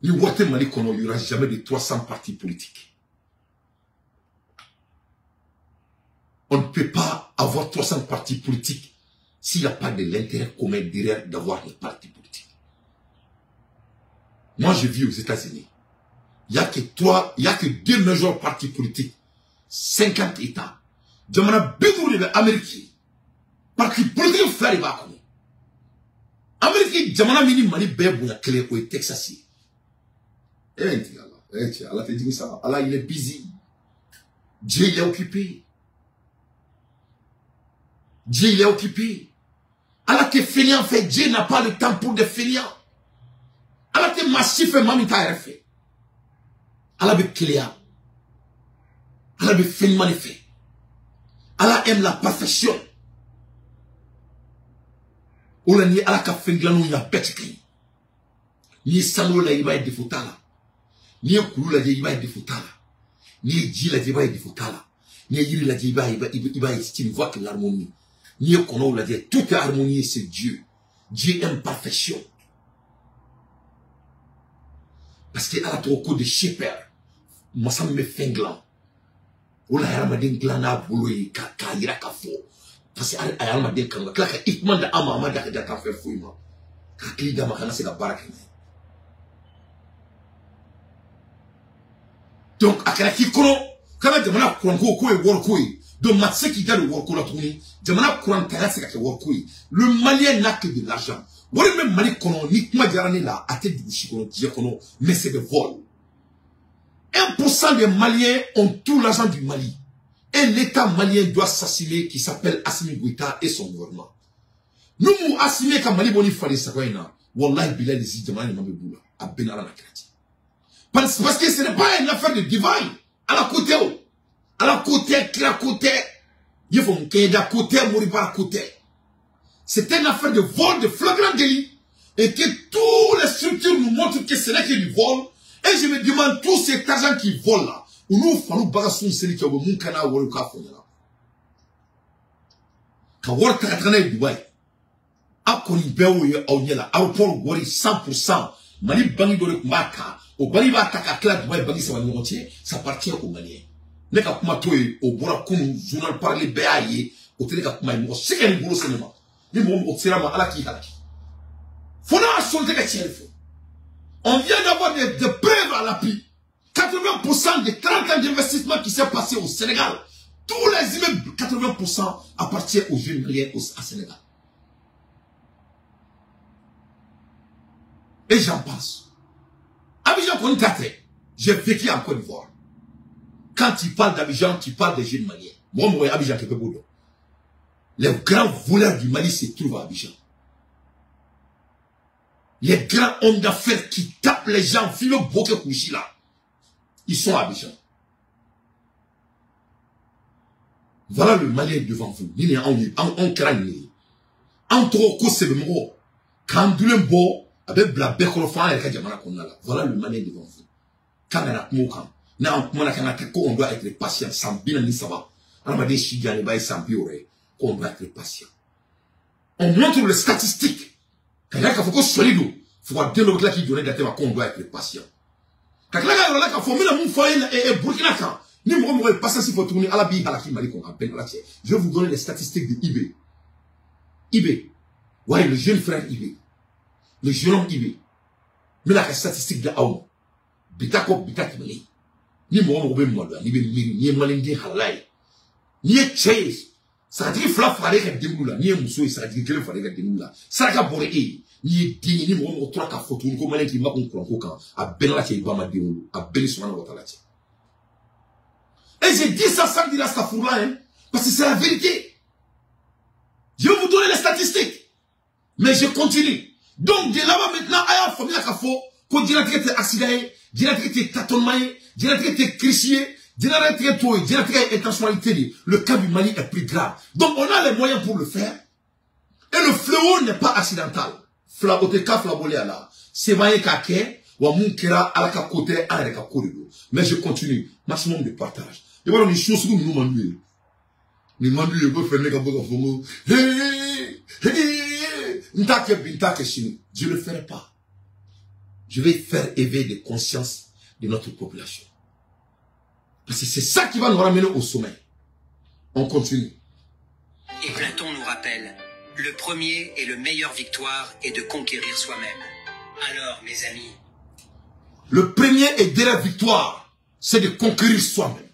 Ni wari tɛ Mali kɔnɔ, il n'y aura jamais de 300 partis politiques. On ne peut pas avoir 300 partis politiques s'il n'y a pas de l'intérêt commun derrière d'avoir des partis politiques. Moi, je vis aux États-Unis. Il n'y a que il n'y a que 2 majeurs partis politiques, 50 États. Jamana bɛɛ de bɛ Amérique. Parti politique fila de b'a kɔnɔ. Amérique jamana min ni Mali bɛɛ bonya kelen o ye Texas ye. Eh n tigi Ala, eh cɛ Ala tɛ jigin sa. Ala il est busy. Dieu il est occupé. Dieu il est occupé. Ala tɛ fainéant fɛ. Dieu n'a pas le temps pour des fainéants. Ala tɛ maa si fɛ maa min t'a yɛrɛ fɛ. Ala bɛ keleya. Ala bɛ fɛn ɲuman de fɛ. Ala aime la perfection. O la n'i ye Ala ka fɛn dilannenw ye a bɛɛ ti kelen ye. N'i ye sangolo lajɛ i b'a ye défaut t'a la. N'i ye kulu lajɛ i b'a ye défaut t'a la. N'i ye ji lajɛ i b'a ye défaut t'a la. N'i ye yiri lajɛ i b'a ye tu ne vois que l'harmonie. N'i ye kɔnɔw lajɛ tout est harmonieux, c'est Dieu. Dieu aime perfection. Parce que Ala tɔgɔ ko de shepherd. Masa min bɛ fɛn dilan. O la hadamaden dilan n'a bolo ye k'a yira k'a fɔ. Parce que a ye hadamaden kanu ka tila ka hikima di an ma, a ma da ka da fɛn foyi ma. Ka hakili d'a ma kana se ka baara kɛ n'a ye. Donc a kɛra k'i kɔnɔ k'an ka jamana kuranko k'o ye wariko ye. Donc maa tɛ se k'i da don wariko la tuguni. Jamana kurantanya tɛ se ka kɛ wariko ye. Le Malien n'a que de l'argent. Wari min bɛ Mali kɔnɔ ni kuma diyara ne la a tɛ dugu si kɔnɔ diɲɛ kɔnɔ, mais c'est des vols. 1% des Maliens ont tout l'argent du Mali. Et l'État malien doit s'assumer, qui s'appelle Assimi Goïta et son gouvernement. Nous, nous assumons que Mali boni fali sakoina. Wallahi bilal ici, jamana ni mambe boula. A benara la crédit. Parce que ce n'est pas une affaire de divine. À la côté, à la côté, à côté. Il faut m'keda côté, mourir par côté. C'est une affaire de vol, de flagrant délit. Et que toutes les structures nous montrent que ce n'est que du vol. Et je me demande tout cet argent qui vole là. Ou nous faisons bagason celui qui a mon canal ou le café là. Quand on a Dubaï, a connu Béo et Aouniela, aéroport Wari 100%, Mali Bangi de Maka, au Bali Bataka, Dubaï Bangi ça va nous entier, ça appartient aux Maliens. Neka kuma toye au bora kunu journal parler béaye, au télé kuma mo c'est qu'un boulot cinéma. Ni mo mo tsira ma ala ki halaki. Fona solde ka tiens fo. On vient d'avoir des preuves à l'appui. 80% des 30 ans d'investissement qui s'est passé au Sénégal, tous les immeubles, 80% appartiennent aux jeunes maliens au Sénégal. Et j'en pense. Abidjan, j'ai vécu en Côte d'Ivoire. Quand tu parles d'Abidjan, tu parles des jeunes maliens. Moi, Abidjan, qui est beau. Les grands voleurs du Mali se trouvent à Abidjan. Les grands hommes d'affaires qui tapent les gens, Philo Boké Kouchi là, ils sont à Abidjan. Voilà le Malien devant vous. Ni en crâne. En trop c'est le mot. Quand bon, avec la voilà le Malien devant vous. Quand on a on doit être patient. Sans bien ni ça va. On va dire on doit être patient. On montre les statistiques. Quand il y a un faut solide, il faut que l'autre qui donne des qu'on doit être patient. Quand il y a un faut et Burkina ni moi patient s'il faut tourner à la bille à la Mali qu'on appelle la. Je vais vous donner les statistiques de IB. IB. Ouais, le jeune frère IB. Le jeune homme IB. Mais la statistique de Aoum. Bitako bitaki Mali. Ni moi ni ni malindi halai. Ni chase. Ça dit fla fare ka demula ni muso ça dit kele fare ka demula saraka bore e ni dini ni mo trois ka photo ko malin ki makon ko kan a benla ke ba ma demulu a beli sona wa tala. Et j'ai dit ça sans dire astaghfirullah, hein, parce que c'est la vérité. Je vais vous donner les statistiques. Mais je continue. Donc de là-bas maintenant aya famille ka fo ko dinatigɛ tɛ accident ye, dinatigɛ tɛ tâtonnement ye, dinatigɛ tɛ crise ye. Le cas du Mali est plus grave. Donc on a les moyens pour le faire. Et le fléau n'est pas accidentel. Mais je continue. Maximum de partage. Et voilà les choses que nous demandons. Nous demandons je ne le ferai pas. Je vais faire éveiller des consciences de notre population. Parce que c'est ça qui va nous ramener au sommet. On continue. Et Platon nous rappelle, le premier et le meilleur victoire est de conquérir soi-même. Alors, mes amis... Le premier et dernière victoire, c'est de conquérir soi-même.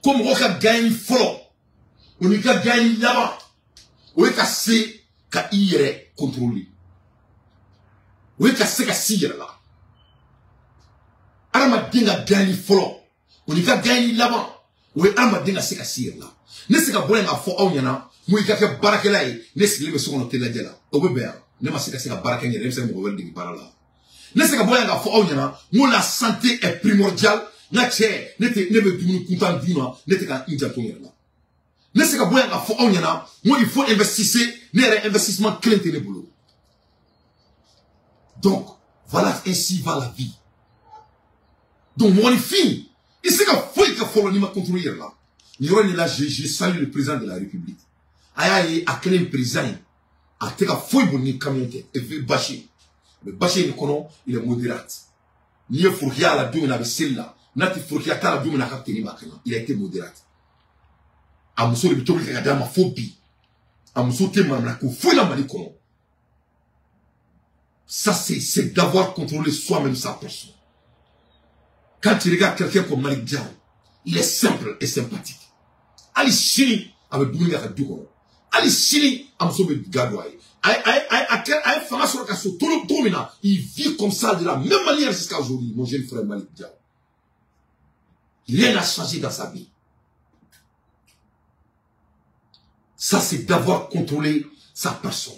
Comme on a gagné fort, on a gagné là-bas, on a cassé qu'à y contrôler. On a cassé qu'à s'y là. Adamaden ka gagné fort, on a gagné là-bas, on a adamaden ka se ka s'y là. Ne se ka bɔ yen k'a fɔ aw ɲɛna, mun i ka kɛ baarakɛla ye, ne sigilen bɛ so kɔnɔ telajɛ la, o bɛ bɛn yan. Ne ma se ka baara kɛ n yɛrɛ, ne bɛ se ka mɔgɔ wɛrɛ dege baara la. Ne se ka bɔ yan k'a fɔ aw ɲɛna, n ko la santé est primordiale. N ka cɛ, ne bɛ dumuni kuntan dun na, ne tɛ ka n janto n yɛrɛ la. Ne se ka bɔ yan k'a fɔ aw ɲɛna, n ko il faut investir, ne yɛrɛ investissement kelen tɛ ne bolo. Donc, voilà, ainsi va la vie. Donc, mɔgɔninfin, i se ka foyi kɛ fɔlɔ n'i ma contrôler i yɛrɛ la. Nin yɔrɔ in la, je salue le président de la République. A y'a ye a kɛlen président ye, a tɛ ka foyi boli ni camion tɛ, bâché. Le bâché in kɔnɔ, il est modérate. N'i ye forokiya la don min na, a bɛ seli la. N'a tɛ forokiya t'a la don min na, a ka tenue b'a kan. Il a été modérate. A muso de bɛ tobili kɛ ka d'a ma fo bi. A muso tɛ manamana ko foyi la Mali kɔnɔ. Ça, c'est d'avoir contrôlé soi-même sa personne. Quand tu regardes quelqu'un comme Malick Diaw, il est simple et sympathique. Ali sini a bɛ dumuni kɛ ka du kɔnɔ. Ali sini a muso bɛ ga don a ye. A ye fanga sɔrɔ ka so cogo min na, il vit comme ça de la même manière jusqu'à aujourd'hui, mon jeune frère Malick Diaw. Rien n'a changé dans sa vie. Ça, c'est d'avoir contrôlé sa personne.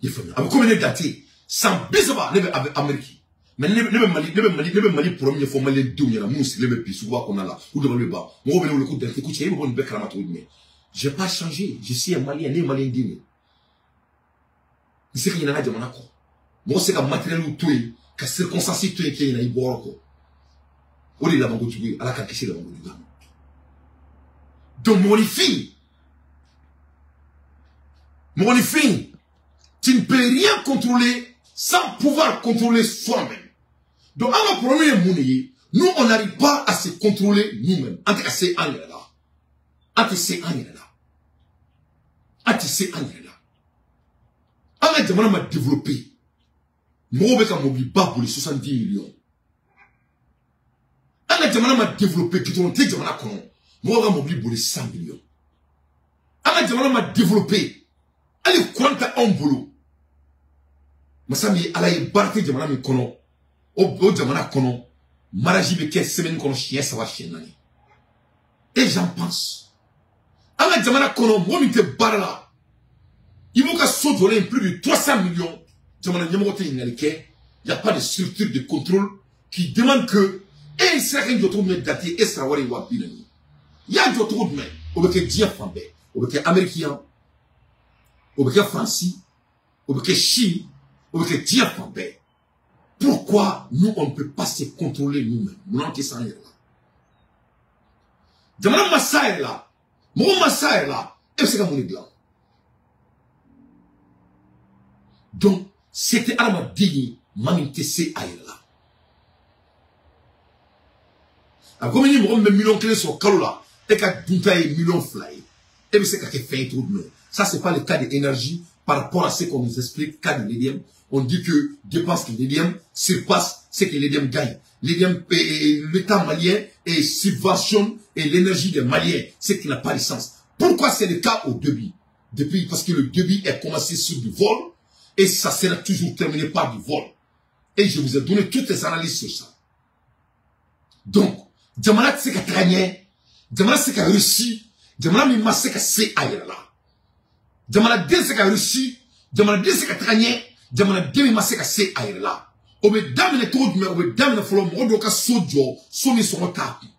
Il faut bien. Comme il est daté, sans bisaba, ne bɛ Amérique. Mais ne bɛ Mali, ne bɛ Mali premier fɔ Malien denw ɲɛna minnu sigilen bɛ bi suguba kɔnɔna la, u dabali bɛ ban. Mɔgɔw bɛ ne wele ko Dante, ko cɛ e bɛ bɔ nin bɛɛ kalama cogo jumɛn? J'ai pas changé, je suis un Malien, ne ye Malien den de ye. N se ka ɲinɛ n ka jamana kɔ. Mɔgɔ se ka matériel to yen, ka circonstance to yen k'e ɲinɛ i bɔyɔrɔ kɔ. O de ye labankojugu ye, Ala k'an kisi labankojugu ma. Donc mɔgɔninfin, tu ne peux rien contrôler sans pouvoir contrôler soi-même. Donc, un problème est nous, on n'arrive pas à se contrôler nous-mêmes. En tout cas, c'est un là. En tout cas, c'est un là. En tout cas, c'est un là. En tout cas, m'a développé. Moi, avec un mobile bas pour les 70 millions. En tout cas, m'a développé. Qui tourne, moi, avec un mobile pour les 100 millions. En tout cas, m'a développé. Allez, quand t'as un boulot. Masami ala ye baara tɛ jamana min kɔnɔ, o jamana kɔnɔ, mariage bɛ kɛ semaine kɔnɔ siɲɛ 3 siɲɛ 4. Et j'en pense. An ka jamana kɔnɔ, mɔgɔ min tɛ baara la, i b'u ka so jɔlen plus de 300 millions, jamana ɲɛmɔgɔ tɛ ɲininkali kɛ, y a pas de structure de contrôle qui demande que e sera ka jɔ cogo min date e sara wari ye 20 000. I y'a jɔ cogo jumɛn? O bɛ kɛ diɲɛ fan bɛɛ. O bɛ kɛ Amérique yan, o bɛ kɛ Faransi, o bɛ kɛ Chine, o bɛ kɛ diɲɛ fan bɛɛ. Pourquoi nous, on ne peut pas se contrôler nous-mêmes? Mun tɛ s'an yɛrɛ la? Jamana ma s'a yɛrɛ la, mɔgɔ ma s'a yɛrɛ la, e bɛ se ka mun de dilan? Donc, se tɛ adamaden ye maa min tɛ se a yɛrɛ la. A bɛ komi ni mɔgɔ min bɛ 1 million sɔrɔ kalo la, e ka dunta ye 2 millions ye. E bɛ se ka kɛ fɛn ye cogo jumɛn? Ça, c'est pas le cas de l'énergie par rapport à ce qu'on nous explique, cas de l'EDM. On dit que dépense de l'EDM surpasse ce que l'EDM gagne. L'EDM, l'État malien et subventionne et l'énergie des Maliens, ce qui n'a pas de sens. Pourquoi c'est le cas au débit? Depuis, parce que le débit est commencé sur du vol et ça sera toujours terminé par du vol. Et je vous ai donné toutes les analyses sur ça. Donc, jamana tɛ se ka taga ɲɛ, jamana tɛ se ka réussir, jamana min ma se ka se a yɛrɛ la. Jamanaden se ka réussir, jamanaden se ka taga ɲɛ, jamanaden min ma se ka se a yɛrɛ la. O bɛ daminɛ cogo jumɛn? O bɛ daminɛ fɔlɔ mɔgɔ dɔw ka so jɔ, so min sɔngɔ t'a kun.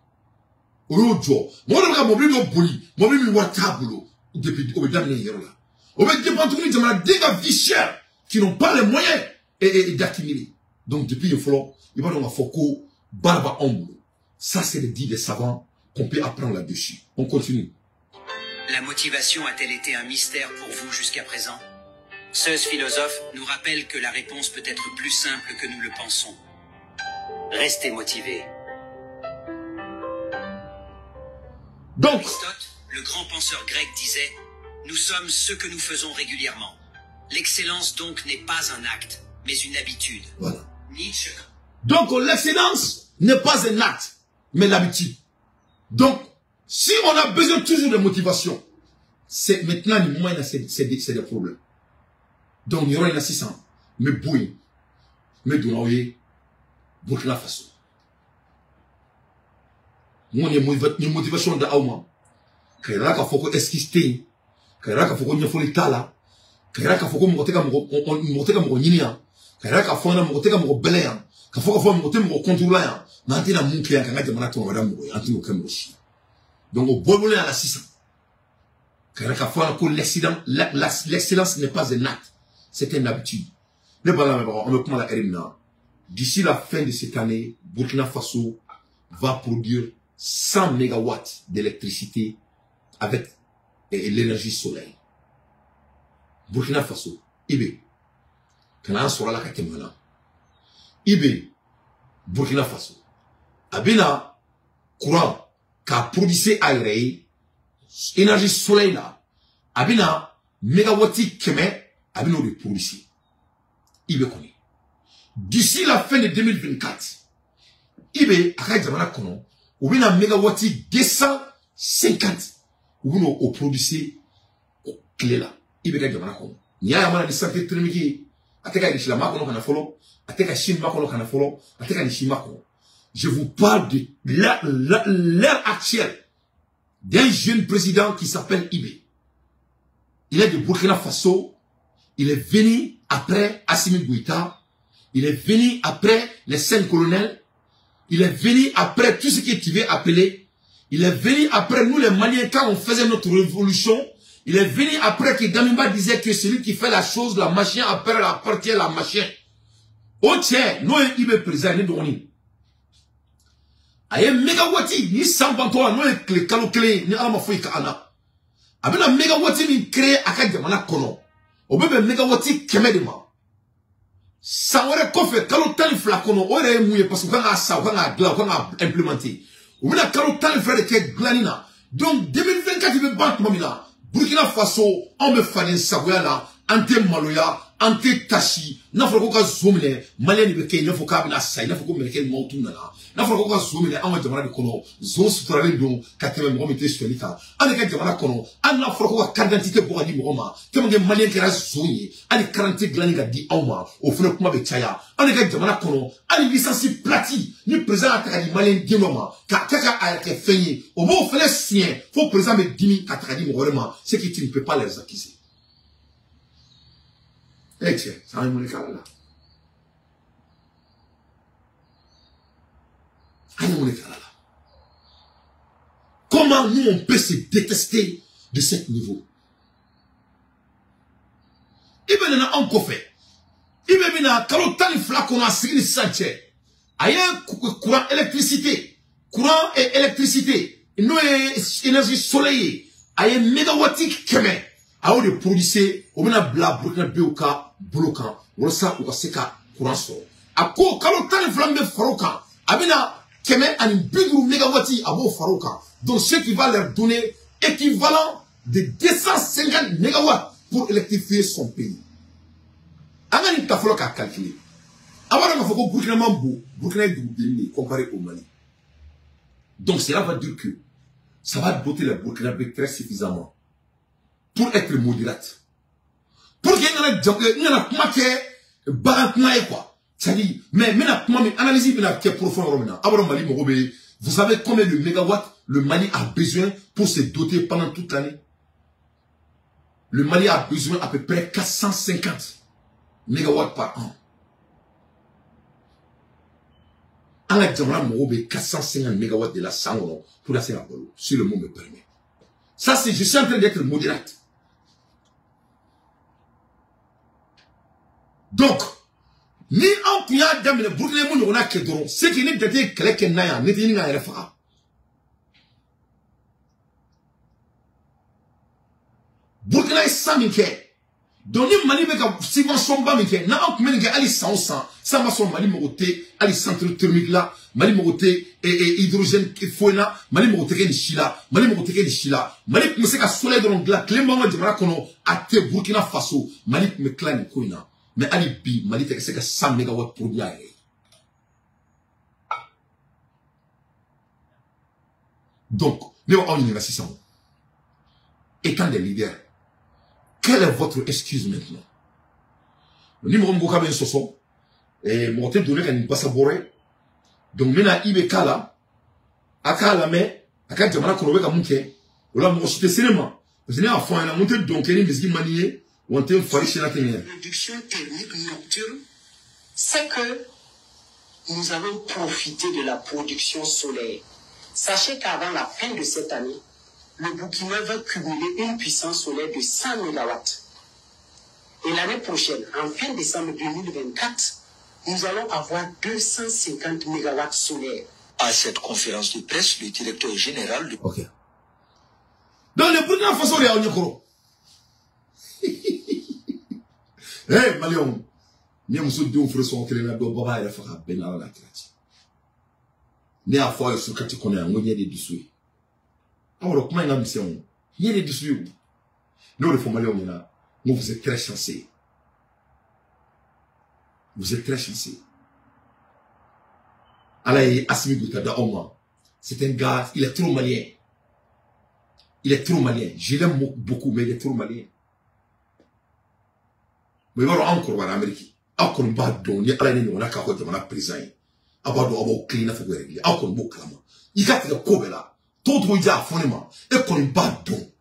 O y'o jɔ. Mɔgɔ dɔw ka mobili dɔ boli, mobili min wari t'a bolo. Depuis o bɛ daminɛ yen yɔrɔ la. O bɛ dépend tuguni jamanaden ka vie chère qui n'ont pas les moyens et d'accumuler. Donc depuis yen fɔlɔ, i b'a dɔn k'a fɔ ko baara b'anw bolo. Ça, c'est le dit des savants qu'on peut apprendre là-dessus. On continue. La motivation a-t-elle été un mystère pour vous jusqu'à présent? Ce philosophe nous rappelle que la réponse peut être plus simple que nous le pensons. Restez motivé. Donc, Aristote, le grand penseur grec, disait « Nous sommes ce que nous faisons régulièrement. L'excellence donc n'est pas un acte, mais une habitude. » Voilà. Nietzsche. Donc l'excellence n'est pas un acte, mais l'habitude. Donc, si on a besoin toujours de motivation, c'est maintenant le moyen, c'est des problèmes. Donc, il y aura une assistance. Mais bouille, mais Dounaoué, Burkina Faso. Moi, il y a une motivation de Aouma. Kaya ka foko esquiste, kaya ka foko nyefoli tala, kaya ka foko moteka moko nyiniya, kaya ka foko moteka moko beleya, ka foko foko moteka moko contrôler ya. Nanti na mun kiya kanga jamana to wada moko, anti no kemo shi. Donc au bolbolé à la 600. Kaya ka foko ko l'excellence n'est pas un acte, c'est une habitude. Ne bala on me prend la RMNA. D'ici la fin de cette année, Burkina Faso va produire 100 mégawatts d'électricité avec l'énergie solaire. Burkina Faso, IB. Kana sora la katemana. IB, Burkina Faso. Abina, courant, qu'a produit aéré, énergie solaire là. Abina, mégawatts keme, abina de produit. IB connaît. D'ici la fin de 2024, IB, a jamana kono, ou bien mégawatt 250. Ou bien au produit clé là. IB ka jamana kono. Nya ya mana ni santé thermique, ateka ni shilama kono kana folo, ateka shinma kono kana folo, ateka ni shima kono. Je vous parle de l'ère actuelle d'un jeune président qui s'appelle IB. Il est de Burkina Faso. Il est venu après Assimi Goïta. Il est venu après les 5 colonels. Il est venu après tout ce que tu veux appeler. Il est venu après nous les Maliens quand on faisait notre révolution. Il est venu après que Damiba disait que celui qui fait la chose, la machine, après appartient à la machine. Oh tiens, nous il est président, nous donnons. Aye mégawati ni 123 nous est clé clé ni alama foi ka ana. Abena mégawati ni créé aka jamana kono. O bebe mégawati keme de ma. San wɛrɛ kɔfɛ kalo 12 kɔnɔ o yɛrɛ ye mun ye parce que u kan k'a san u kan k'a dilan u kan k'a implémenter u bɛna kalo 12 de kɛ dilanni na. Donc 2024 bɛ ban tuma min na Burkina Faso anw bɛ faden sagoya la, an tɛ maloya, an tɛ tasi. N'a fɔra ko ka zo minɛ Malien de bɛ kɛ i n'a fɔ k'a bɛna sa, i n'a fɔ ko mɛlɛkɛ mawutu nana. N'a fɔra ko ka zo minɛ anw ka jamana de kɔnɔ, zo suturalen don ka tɛmɛ mɔgɔ min tɛ sonyali kan. An de ka jamana kɔnɔ, hali n'a fɔra ko ka carte d'identité bɔ ka di mɔgɔ ma, tellement que Malien kɛra zon ye, hali carte d'identité dilanni ka di anw ma, o fana kuma bɛ caya. An de ka jamana kɔnɔ, hali licence plate ni président y'a ta ka di Malien den dɔ ma, k'a kɛ ka a yɛrɛ kɛ fɛn ye, o b'o fana suɲɛ fo président bɛ dimi ka ta ka di mɔgɔ wɛrɛ ma, ce que tu ne peux pas les accuser. Eh tiens, ça va me là. Comment nous on peut se détester de ce niveau? Il veut nous en fait. Il veut nous kalo 12 qu'on a signé Sanchez. Ailleurs courant électricité, courant et électricité, nous énergie soleil, ailleurs mégawattique keme. A de produire o bɛna bila Burkina Bew ka bolo kan walasa u ka se ka courant sɔrɔ. A ko kalo 12 bɛ fara o kan, a bɛna 150 mégawatts a b'o fara o kan. Donc ce qui va leur donner équivalent de 250 mégawatts pour électrifier son pays. An ka nin ta fɔlɔ k'a calculer. A b'a dɔn k'a fɔ ko Burkina man bon, Burkina ye duguden de ye comparé au Mali. Donc cela va dire que ça va doter les Burkinabés très suffisamment pour être modérate. Pour qu'il y ait un kuma kɛ bagan kuma ye quoi. C'est-à-dire, mais maintenant kuma min analyse bɛna kɛ profond yɔrɔ min na. A b'a dɔn Mali mɔgɔ bɛ, vous savez combien de mégawatts le Mali a besoin pour se doter pendant toute l'année? Le Mali a besoin à peu près 450 mégawatts par an. An ka jamana mɔgɔw bɛ 450 mégawatts de la san kɔnɔ pour la se ka balo, si le mot me permet. Ça c'est, je suis en train d'être modérate. Donc, ni an kun y'a daminɛ Burkina mun ɲɔgɔnna kɛ dɔrɔn, c'est que ni jate ye kɛlɛ kɛ n'a yan, ne tɛ ɲini k'a yɛrɛ faga. Burkina ye san min kɛ, Donc ni Mali bɛ ka subvention ba min kɛ, n'an tun bɛ nin kɛ hali san o san, san b'a sɔrɔ Mali mago tɛ hali centre thermique la, Mali mago tɛ hydrogène foyi la, Mali mago tɛ kɛ nin si la, Mali mago tɛ kɛ nin si la. Mali tun bɛ se ka soleil dɔrɔn dilan, tile b'an ka jamana kɔnɔ, a tɛ Burkina Faso, Mali tun bɛ tila nin ko in na. Mais hali bi Mali tɛ se ka 100 mégawatts produit a yɛrɛ ye. Donc, ne b'aw ɲininka sisan, étant des leaders, quelle est votre excuse maintenant? Ni mɔgɔ min ko k'a bɛ n sɔsɔ, mɔgɔ tɛ don ne ka nin basa bɔrɛ ye. Donc n bɛna IBK la, a k'a lamɛn, a ka jamana kɔnɔ u bɛ ka mun kɛ, o la mɔgɔ si tɛ se ne ma. Parce que ne y'a fɔ an ɲɛna, n ko n tɛ dɔn kɛ ni misigi man di n ye, wa n tɛ n fari sira tɛ ɲɛ. Production thermique nocturne, c'est que nous avons profité de la production solaire. Sachez qu'avant la fin de cette année, le Burkina va cumuler une puissance solaire de 100 MW. Et l'année prochaine, en fin décembre 2024, nous allons avoir 250 MW solaires. À cette conférence de presse, le directeur général de... Ok. Donc le Burkina Faso de y'aw. Hey, Maliens, ni muso denw furu sɔngɔ kelen na dɔ baba yɛrɛ faga bɛɛ n'Ala la kira cɛ. Ne y'a fɔ aw ye sur kati kɔnɔ yan, n ko ɲɛ de dusu ye. Aw yɛrɛ kuma in ka misɛn o, ɲɛ de dusu ye o. Ne y'o de fɔ Maliens ɲɛna, n ko vous êtes très chanceux. Vous êtes très chanceux. Ala ye Assimi Goïta da aw ma. C'est un gars, il est trop malien. Il est trop malien. Je l'aime beaucoup, mais il est trop malien. Mais i b'a dɔn anw kɔrɔbayara Amérique. Aw kɔni b'a dɔn ni Ala ye ne ɲɔgɔnna k'a ka jamana président ye. Aw b'a dɔn aw b'aw kilen i n'a fɔ ko yɛrɛ kelen. Aw kɔni b'o kalama. I ka tigɛ ko bɛɛ la. Togo togo i diya a fɔ ne ma. E kɔni b'a dɔn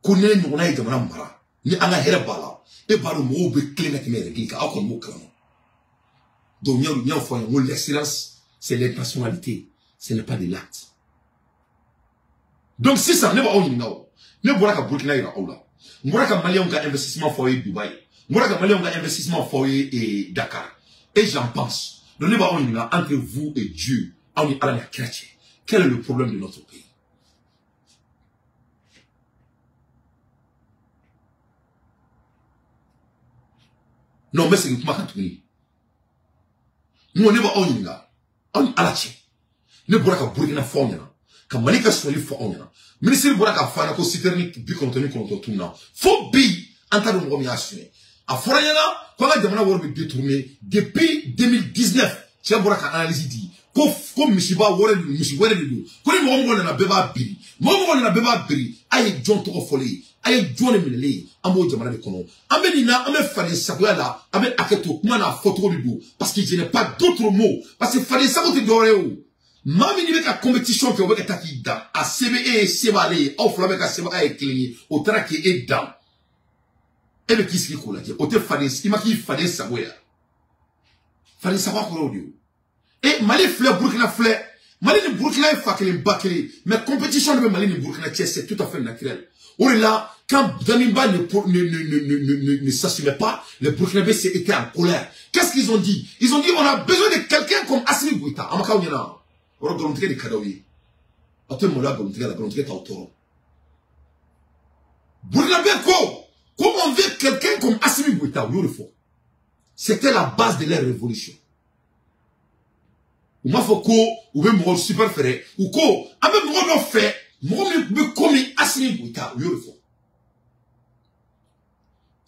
ko ne ɲɔgɔnna ye jamana mara. Ni an ka hɛrɛ b'a la. E b'a dɔn mɔgɔw bɛ kilen ka tɛmɛ yɛrɛ kelen kan. Aw kɔni b'o kalama. Donc n y'aw fɔ an ye n ko l'excellence, c'est l'intentionnalité, ce n'est pas de l'acte. Donc sisan ne b'aw ɲininka o. Ne bɔra ka Burkina yira aw la. N bɔra ka Maliens ka investissement fɔ aw ye Dubaï. N bɔra ka Maliens ka investissement fɔ aw ye Dakar. Et j'en pense. Donc ne b'aw ɲininka entre vous et Dieu, aw ni Ala ni kira cɛ. Quel est le problème de notre pays? Non, n bɛ segin kuma kan tuguni. N ko ne b'aw ɲininka, aw ni Ala cɛ. Ne bɔra ka Burkina fɔ aw ɲɛna, ka Mali ka sɔrɔli fɔ aw ɲɛna. Ministre bɔra k'a fɔ an ɲɛna ko citerne 99 tununa. Fo bi an t'a dɔn mɔgɔ min y'a suɲɛ. A fɔra ɲɛna ko an ka jamana wari bɛ détourné depuis 2019. Cɛ bɔra ka analyse di ko misiba wɛrɛ de don, misi wɛrɛ de don. Ko ni mɔgɔ mɔgɔ nana bɛɛ b'a biri. Mɔgɔ mɔgɔ nana bɛɛ b'a biri. A ye jɔn tɔgɔ fɔlen ye, a ye jɔn de minɛlen ye, an b'o jamana de kɔnɔ. An bɛ nin na, an bɛ faden sagoya la, an bɛ hakɛ to kuma n'a fɔcogo de don. Parce que je n'ai pas d'autre mot. Parce que faden sago tɛ dɔwɛrɛ ye o. Maa min bɛ ka compétition kɛ, o bɛ ka taa k'i dan. A se bɛ e ye, se b'ale ye. Aw fila bɛ ka sebaga ye kelen ye. O taara k'e dan. E bɛ k'i sigi k'o lajɛ. O tɛ faden, i ma k'i faden sago ye. Faden sago kɔrɔ o de ye. E Mali filɛ, Burkina filɛ. Mali ni Burkina ye fa kelen ba kelen. Mais compétition de bɛ Mali ni Burkina cɛ, c'est tout à fait naturel. O de la, quand Damiba ne s'assumait pas, les Burkinabés étaient en colère. Qu'est-ce qu'ils ont dit? Ils ont dit on a besoin de quelqu'un comme Assimi Goïta. An ma k'aw ɲɛna. O yɔrɔ nkalontigɛ de ka d'aw ye. Aw tɛ maloya nkalontigɛ la, nkalontigɛ t'aw tɔɔrɔ. Burkinabé ko on veut quelqu'un comme Assimi Goïta, u y'o de fɔ. C'était la base de leur révolution. U m'a fɔ ko u bɛ mɔgɔ super fɛ, u ko an bɛ mɔgɔ dɔ fɛ, mɔgɔ min bɛ komi Assimi Goïta, u y'o de fɔ.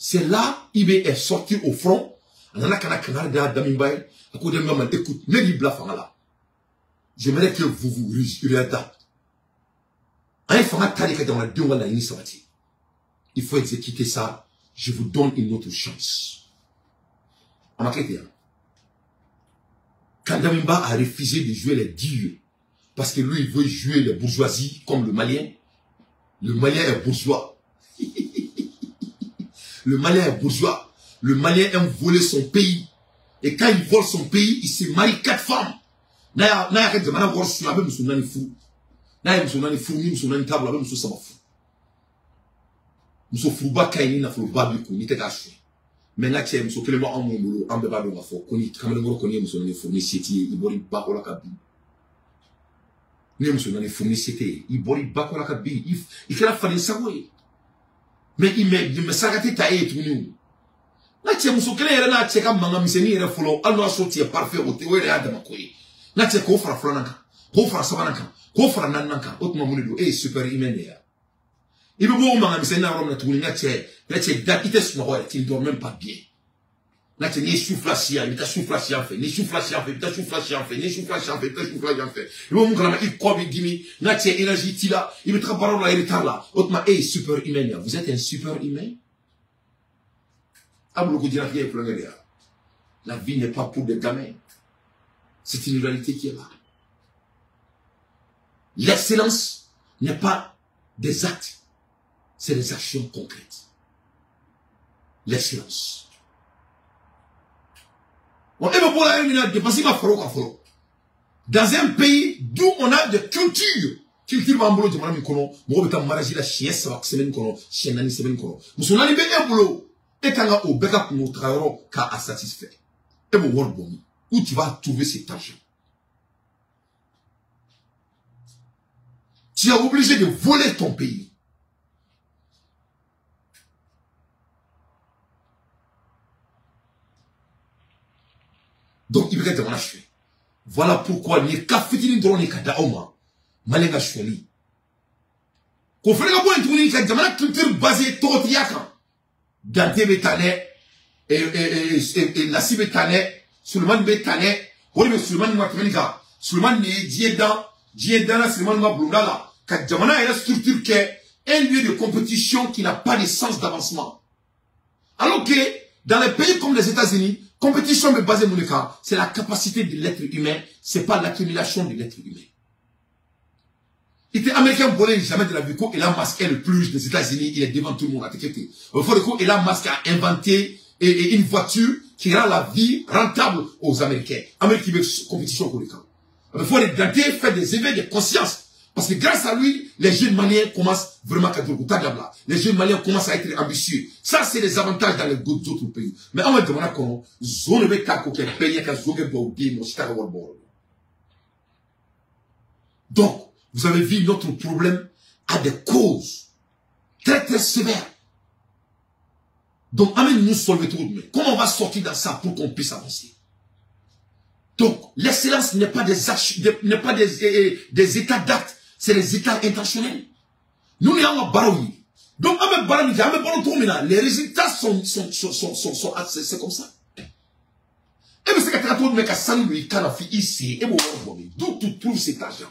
C'est là IB est sorti au front. A nana ka na kangari da Damiba ye. A ko Damiba ma, écoute, ne b'i bila fanga la. J'aimerais que vous vous réadaptez. An ye fanga ta de ka jamanadenw ka laɲini sabati. Il faut exécuter ça. Je vous donne une autre chance. A ma kɛ ten. Quand Damiba a refusé de jouer les dieux, parce que lui, il veut jouer les bourgeoisies comme le Malien. Le Malien est bourgeois. Le Malien est bourgeois. Le Malien aime voler son pays. Et quand il vole son pays, il se marie 4 femmes. N'a y'a kɛ jamana wari suɲɛ, a bɛ muso naani furu. N'a ye muso naani furu, ni muso naani t'a bolo, a bɛ muso saba furu. Muso furuba ka ɲi ni nafoloba b'i kun, n'i tɛ k'a suɲɛ. Mais n ka cɛ, muso kelen bɛ anw mun bolo, an bɛɛ b'a dɔn k'a fɔ ko ni kamalenkɔrɔ kɔni ye muso naani furu ni se t'i ye, i bɔr'i ba kɔ la ka bin. N'i ye muso naani furu ni se t'e ye, i bɔr'i ba kɔ la ka bin, i kɛra faden sago ye. Mais il me saraka tɛ ta e ye tuguni o. N'a cɛ muso kelen yɛrɛ n'a cɛ ka mankan misɛnnin yɛrɛ fɔlɔ, hali n'o y'a sɔrɔ tu es parfait, o tɛ o yɛrɛ y'a dama ko ye. N'a cɛ k'o fara filanan kan, k'o fara sabanan kan, k'o fara naaninan kan, o tuma mun de don? E ye super humain de ye. I bɛ bɔ o mankan misɛnnin na yɔrɔ min na tuguni, n ka cɛ da i tɛ sunɔgɔ yɛrɛ, tu ne dors même pas bien. N ka cɛ n'i ye su fila si yan, i bɛ taa su fila si yan fɛ, n'i ye su fila si yan fɛ, i bɛ taa su fila si yan fɛ, n'i ye su fila si yan fɛ, i bɛ taa su fila si yan fɛ. I bɛ mun kalama, i kɔ b'i dimi, n ka cɛ énergie t'i la, i bɛ taga baaraw la retard la, o tuma e ye super humain de ye. Vous êtes un super humain? A bolo ko diɲɛlatigɛ ye kulonkɛ de ye. La vie n'est pas pour des gamins. C'est une réalité qui est là. L'excellence n'est pas des actes, c'est des actions concrètes. L'excellence. Bon, et pour la dépenser ma foro. Dans un pays d'où on a des cultures, culture b'an bolo jamana min kɔnɔ, mɔgɔ bɛ taa mariage la siɲɛ 3 semaine kɔnɔ, siɲɛ 4 semaine kɔnɔ. Muso naani bɛ e bolo, e kan ka o bɛɛ ka kungo taga yɔrɔ k'a satisfait. E b'o wari bɔ min? Où tu vas trouver cet argent? Tu es obligé de voler ton pays. Donc, il veut que jamana suɲɛ. Voilà pourquoi ni ka fitinin dɔrɔn de ka da aw ma Malien ka suɲɛli. K'o fana ka bɔ yen tuguni ka jamana culture basée tɔgɔtigiya kan. Dante bɛ tan dɛ, Lasi bɛ tan dɛ, Sulemani bɛ tan dɛ. O de bɛ Sulemani ma tɛmɛni kan. Sulemani de ye diɲɛ dan, diɲɛ danna Sulemani ka bulonda la ka jamana yɛrɛ structure kɛ un lieu de compétition qui n'a pas de sens d'avancement. Alors que dans les pays comme les États-Unis, compétition me basée mon cas, c'est la capacité de l'être humain, c'est pas l'accumulation de l'être humain. Il était américain volé jamais de la vie. Elon Musk est le plus riche des États-Unis, il est devant tout le monde. Il faut que Elon Musk a inventé une voiture qui rend la vie rentable aux Américains. Amérique qui veut compétition pour le camp. Il faut les Dante faire des éveils de conscience. Parce que grâce à lui, les jeunes Maliens commencent vraiment à être. Les jeunes Maliens commencent à être ambitieux. Ça, c'est les avantages dans les autres pays. Mais on va demander comment zone de pays. Donc, vous avez vu notre problème a des causes très très sévères. Donc, amène-nous solver tout. Mais comment on va sortir dans ça pour qu'on puisse avancer? Donc, l'excellence n'est pas des actions, n'est pas des états d'actes, c'est des états intentionnels. Nous, nous avons un baroui. Donc, les résultats sont, c'est comme ça. Et mais c'est que ici, et d'où tu trouves cet argent?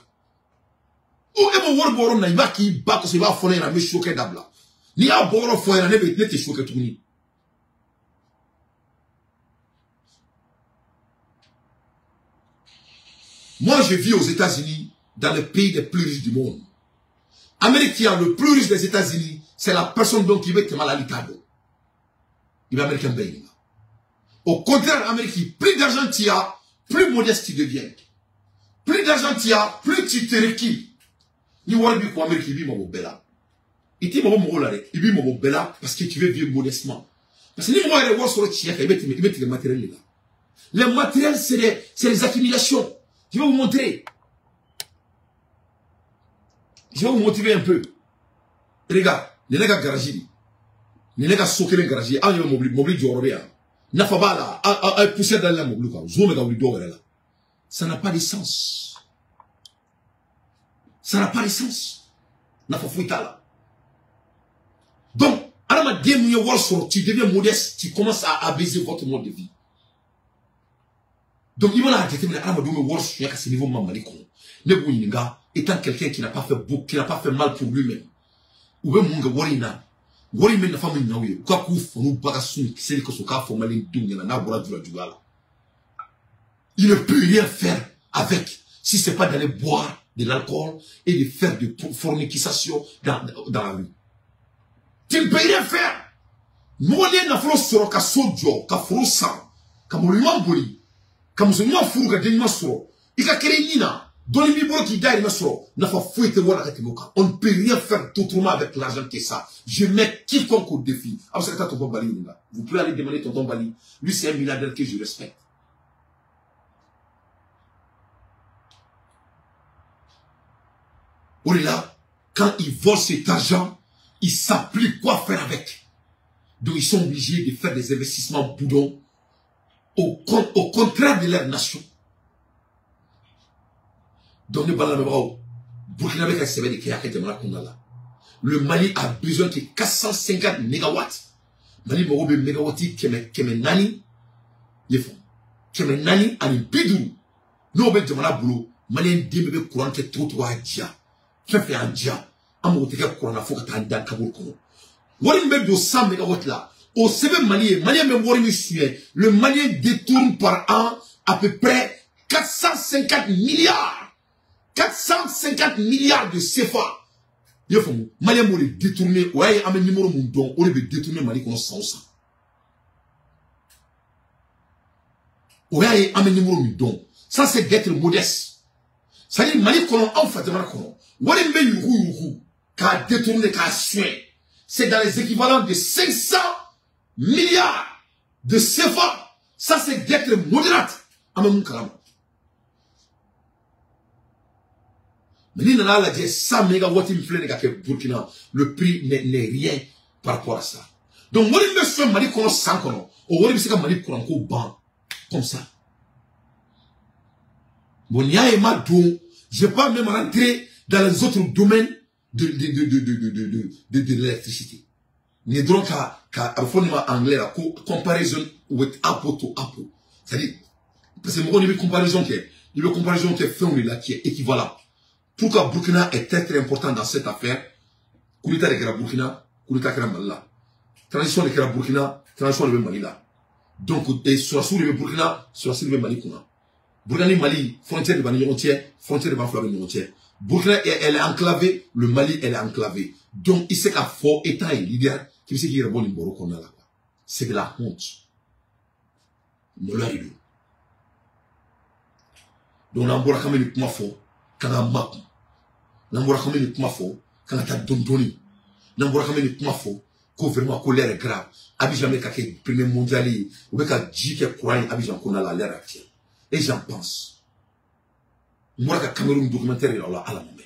Où est mon il va qui bat, il va fournir la choquer d'abla. Ni a boro fournir, ne te choquer tout ni. Moi, je vis aux États-Unis, dans le pays des plus riches du monde. Américain, le plus riche des États-Unis, c'est la personne donc qui veut te mal à l'Itado. Il est américain ben. Au contraire, Américain, plus d'argent tu as, plus modeste tu deviens. Plus d'argent tu as, plus tu te recules. Ni wari ko Amérique bi mabo bela. Iti mabo moko la dɛ, i bi mabo bela parce que tu veux vivre modestement. Parce que ni mɔgɔ yɛrɛ wari sɔrɔ tiɲɛ kan, i bɛ tigɛ matériel de la. Les matériels, c'est les accumulations. Je vais vous montrer. Je vais vous motiver un peu. Regarde, les gars garage, les gars sokelen garage, an ye mobili jɔyɔrɔ bɛ yan. Nafa b'a la, a ye poussière dalen la mobili kan, zon bɛ ka wuli dɔw yɛrɛ la. Ça n'a pas de sens. Ça n'a pas de sens. Nafa foyi t'a la. Donc, adamaden min ye wari sɔrɔ, tu deviens modeste, tu commences à abaisser votre mode de vie. Donc, il va la jateminɛ adamadenw bɛ wari suɲɛ ka se niveau ma Mali kɔnɔ. Ne b'u ɲininka, étant quelqu'un qui n'a pas fait beau, qui n'a pas fait mal pour lui-même, u bɛ mun kɛ wari in na? Wari in bɛ nafa min ɲɛ u ye, u ka k'u fa n'u ba ka sun seli kosɔn k'a fɔ maliyɛndenw ɲɛna n'a bɔra jula juguya la. Il ne peut rien faire avec, si c'est pas d'aller boire de l'alcool et de faire de fornication dans la rue. Tu ne peux rien faire. Mɔgɔ n'i ye nafolo sɔrɔ ka so jɔ, ka foro san, ka mɔgɔ ɲuman boli, ka muso ɲuman furu, ka den ɲuman sɔrɔ, i ka kɛnɛ ɲin na, dɔɔni b'i bolo k'i dahirimɛ sɔrɔ, nafa foyi tɛ wari la ka tɛmɛ o kan. On ne peut rien faire d'autrement avec l'argent que ça. Je mets quiconque au défi. A bɛ se ka taa tonton Bali ɲininka. Vous pouvez aller demander tonton Bali. Lui, c'est un milliardaire que je respecte. O de la, quand ils volent cet argent, Ils savent plus quoi faire avec. Donc ils sont obligés de faire des investissements boudons au contraire de leur nation. Donc ne balamebao, Burkina bɛ ka sɛbɛ de kɛ a ka jamana kɔnɔna la. Le Mali a besoin de 450 mégawatts. Mali mago bɛ mégawatts 400, 450. N'o bɛ jamana bolo, Malien den bɛɛ bɛ courant kɛ cogo cogo a diya. Fɛn fɛn y'an diya, an mago tɛ kɛ courant na fo ka taa an dan kaburu kɔnɔ. Wari min bɛ don 100 mégawatts la, o sɛbɛn Mali ye, Malien bɛ wari min suɲɛ, le Malien détourne par an à peu près 450 milliards. 450 milliards de CFA. Il faut Malien b'o de détourner, o y'a ye an bɛ numéro mun dɔn, o de bɛ détourner Mali kɔnɔ san o san. O y'a ye an bɛ numéro min dɔn. Ça c'est d'être modeste. C'est-à-dire Mali kɔnɔ, anw fa jamana kɔnɔ, wari min bɛ yurugu yurugu k'a détourner, k'a suɲɛ, c'est dans les équivalents de 500 milliards de CFA. Ça c'est d'être modérate. An bɛ mun kalama? Mais ni nana lajɛ 100 mégawatts min filɛ nin ka kɛ Burkina, le prix n'est rien par rapport à ça. Donc wari min bɛ sɔn Mali kɔnɔ san kɔnɔ, o wari bɛ se ka Mali kuranko ban comme ça. Bon, n'i y'a ye ma don, je vais pas même rentrer dans les autres domaines de l'électricité. Nin ye dɔrɔn ka a bɛ fɔ nin ma anglais la ko comparaison with apple to apple. C'est-à-dire, parce que mɔgɔ n'i bɛ comparaison kɛ, i bɛ comparaison kɛ fɛnw de la qui est équivalent. Pourquoi Burkina est très très important dans cette affaire? Coup d'État de kɛra Burkina, coup d'État kɛra Mali la. Transition de kɛra Burkina, transition de bɛ Mali la. Donc, sɔrɔsiw de bɛ Burkina, sɔrɔsiw de bɛ Mali kunna. Burkina ni Mali, frontière de b'an ni ɲɔgɔn cɛ, frontière de b'an fila bɛ ɲɔgɔn cɛ. Burkina, elle est enclavée, le Mali, elle est enclavée. Donc, il sait qu'à fort état et leader qui sait qu'il rebond nin baro kɔnɔna la. C'est de la honte. Maloya de don. Donc, n'an bɔra k'an bɛ nin kuma fɔ, k'an ka makun. N'an bɔra k'an bɛ nin kuma fɔ, k'an ka taa dɔɔni dɔɔni. N'an bɔra k'an bɛ nin kuma fɔ, ko vraiment ko l'heure est grave. Abidjan bɛ ka kɛ premier mondial ye, u bɛ ka ji kɛ courant ye Abidjan kɔnɔna la à l'heure actuelle. Et j'en pense. N bɔra ka Cameroun documentaire yira o la, Ala m'o mɛn.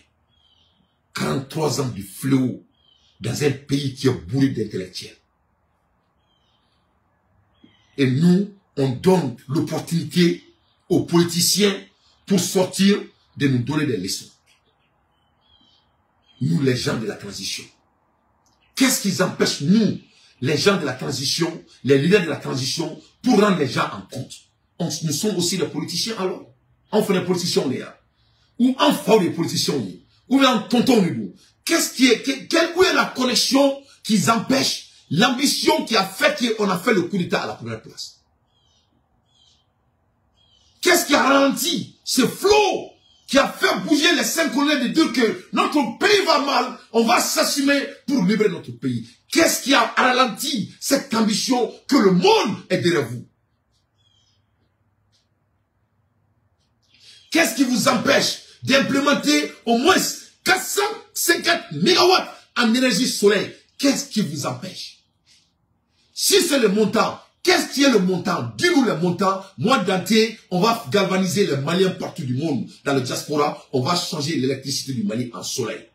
43 ans de fléau dans un pays qui est bourré d'intellectuels. Et nous, on donne l'opportunité aux politiciens pour sortir de nous donner des leçons. Nous, les gens de la transition. Qu'est-ce qu'ils empêchent, nous, les gens de la transition, les leaders de la transition, pour rendre les gens en compte? Nous sommes aussi des politiciens alors. On fait des politiciens, on est là. Ou en fait des politiciens, on est. Ou bien en tonton, on est. Qu'est-ce qui est, où est la connexion qui empêche l'ambition qui a fait qu'on a fait le coup d'État à la première place? Qu'est-ce qui a ralenti ce flot qui a fait bouger les 5 colonels de dire que notre pays va mal, on va s'assumer pour libérer notre pays? Qu'est-ce qui a ralenti cette ambition que le monde est derrière vous? Qu'est-ce qui vous empêche d'implémenter au moins 450 mégawatts en énergie solaire? Qu'est-ce qui vous empêche? Si c'est le montant, qu'est-ce qui est le montant? Dis-nous le montant. Moi, Dante, on va galvaniser les Maliens partout du monde. Dans le diaspora, on va changer l'électricité du Mali en soleil.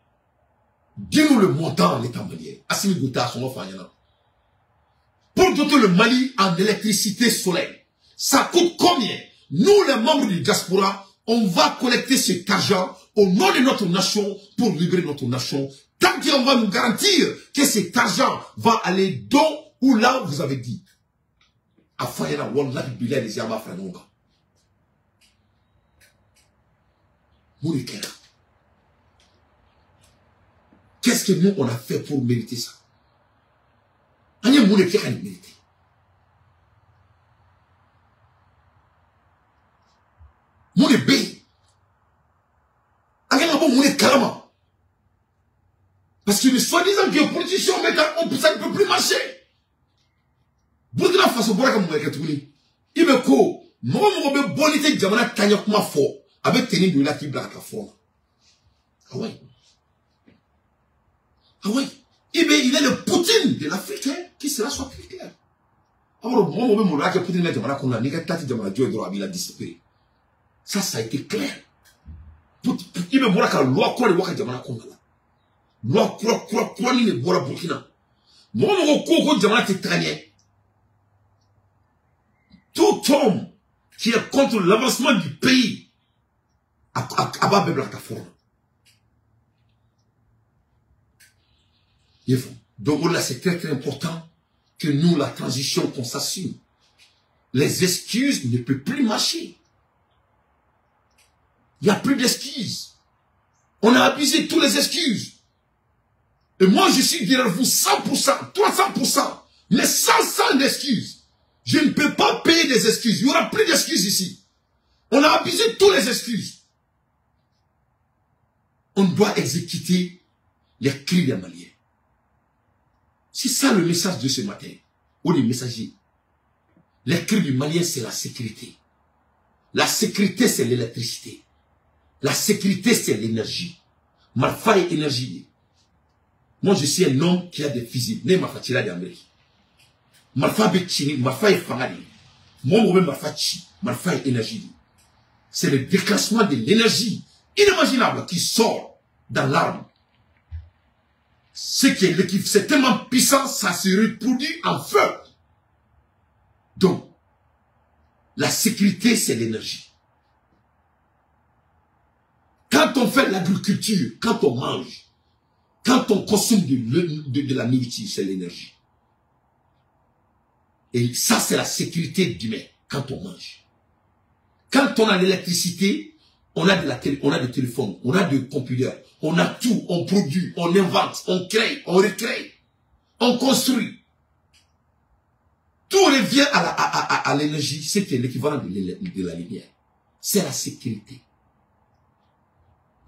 Dis-nous le montant en état malien. Assimi Goïta, son enfant, il y en a. Pour doter le Mali en électricité solaire, ça coûte combien? Nous, les membres du diaspora, on va collecter cet argent au nom de notre nation pour libérer notre nation. Tant qu'on va nous garantir que cet argent va aller dans ou là où vous avez dit. Afayana wallahi billahi les yama franonga. Mourikera. Qu'est-ce que nous on a fait pour mériter ça? On est mourikera mériter. Mouribé. Parce que les soi-disant que les politiciens, ça ne peut plus marcher. Burkina Faso bɔra ka mun kɛ tuguni? I bɛ ko mɔgɔ mɔgɔ bɛ bɔ n'i tɛ jamana taaɲɛ kuma fɔ, a bɛ tenue don i la k'i bila ka taa front na. Ah ouais. Ah ouais. Il est le Poutine de l'Afrique, hein, qui sera soit plus clair. Alors, mɔgɔ mɔgɔ bɛ maloya kɛ Poutine ka jamana kɔnɔ la, n'i ka taa ti jamana jɔ ye dɔrɔn, a b'i la disipiri. Ça, ça a été clair. I bɛ bɔra ka loi kura de bɔ ka jamana kɔnɔ la. Loi kura kura kura ni de bɔra Burkina. Mɔgɔ mɔgɔ ko ko jamana tɛ taga ɲɛ. Tout homme qui est contre l'avancement du pays, a b'a bɛɛ bila ka taa foro la. Donc là, c'est très très important que nous, la transition, qu'on s'assume. Les excuses ne peuvent plus marcher. Il n'y a plus d'excuses. On a abusé toutes les excuses. Et moi, je suis derrière vous 100%, 300%, mais sans d'excuses. Je ne peux pas payer des excuses. Il n'y aura plus d'excuses ici. On a abusé toutes les excuses. On doit exécuter les cris des Maliens. C'est ça le message de ce matin, ou les messagers. Les cris du Malien, c'est la sécurité. La sécurité, c'est l'électricité. La sécurité, c'est l'énergie. Marifa est énergie. Moi, je suis un homme qui a des fusils. Ne marifa ci la d'Amérique. Marifa bɛ ci ni marifa ye fanga de ye. Mɔgɔ mɔgɔ bɛ marifa ci, marifa ye énergie de ye. C'est le déclenchement de l'énergie inimaginable qui sort dans l'arme. Ce qui est l'équipe, c'est tellement puissant, ça se reproduit en feu. Donc, la sécurité, c'est l'énergie. Quand on fait l'agriculture, quand on mange, quand on consomme de la nourriture, c'est l'énergie. Et ça, c'est la sécurité d'humain, quand on mange. Quand on a l'électricité, on a de la télé, on a des téléphones, on a des computers, on a tout, on produit, on invente, on crée, on recrée, on construit. Tout revient à l'énergie, ce qui est l'équivalent de la lumière. C'est la sécurité.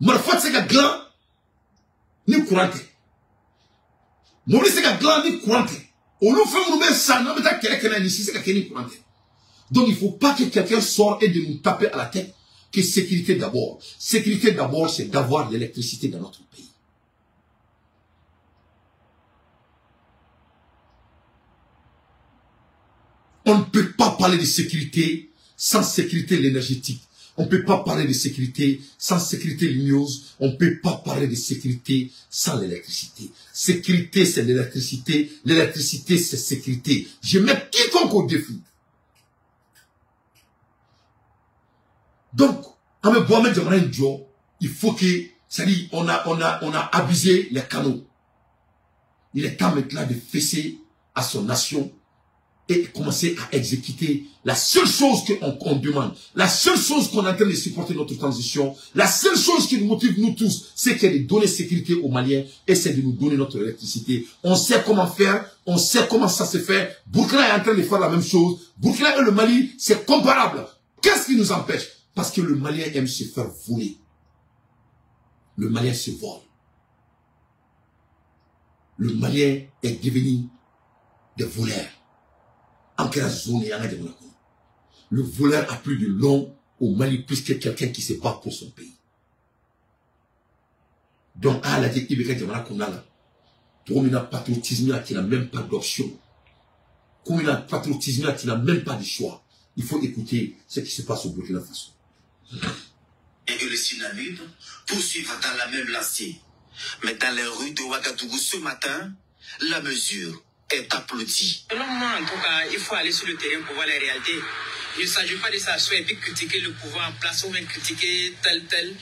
Marifa tɛ se ka dilan ni courant tɛ. Mobili tɛ se ka dilan ni courant tɛ. Olu fɛn minnu bɛ san n'an bɛ taa kɛlɛ kɛ n'a ye, nin si tɛ se ka kɛ ni courant tɛ. Donc il ne faut pas que quelqu'un sorte et de nous taper à la tête que sécurité d'abord. Sécurité d'abord, c'est d'avoir l'électricité dans notre pays. On ne peut pas parler de sécurité sans sécurité énergétique. On ne peut pas parler de sécurité sans sécurité lumineuse. On ne peut pas parler de sécurité sans l'électricité. Sécurité, c'est l'électricité. L'électricité, c'est sécurité. Je mets quiconque au défi. Donc, il faut que, c'est-à-dire, on a abusé les canaux. Il est temps maintenant de fesser à son nation et commencer à exécuter la seule chose qu'on demande, la seule chose qu'on est en train de supporter notre transition, la seule chose qui nous motive nous tous, c'est qu'elle de donner sécurité aux Maliens et c'est de nous donner notre électricité. On sait comment faire, on sait comment ça se fait. Burkina est en train de faire la même chose. Burkina et le Mali, c'est comparable. Qu'est-ce qui nous empêche? Parce que le Malien aime se faire voler. Le Malien se vole. Le Malien est devenu des voleurs. Le voleur a plus de long au Mali plus que quelqu'un qui se bat pour son pays. Donc, à la patriotisme qui n'a même pas d'option. Comme il a patriotisme qui n'a même pas de choix. Il faut écouter ce qui se passe au Burkina Faso. Et le Synamid poursuivent dans la même lancée. Mais dans les rues de Ouagadougou ce matin, la mesure est applaudie. Selon moi, en tout cas, il faut aller sur le terrain pour voir les réalités. Il ne s'agit pas de s'asseoir et puis critiquer le pouvoir en place ou même critiquer tel, tel.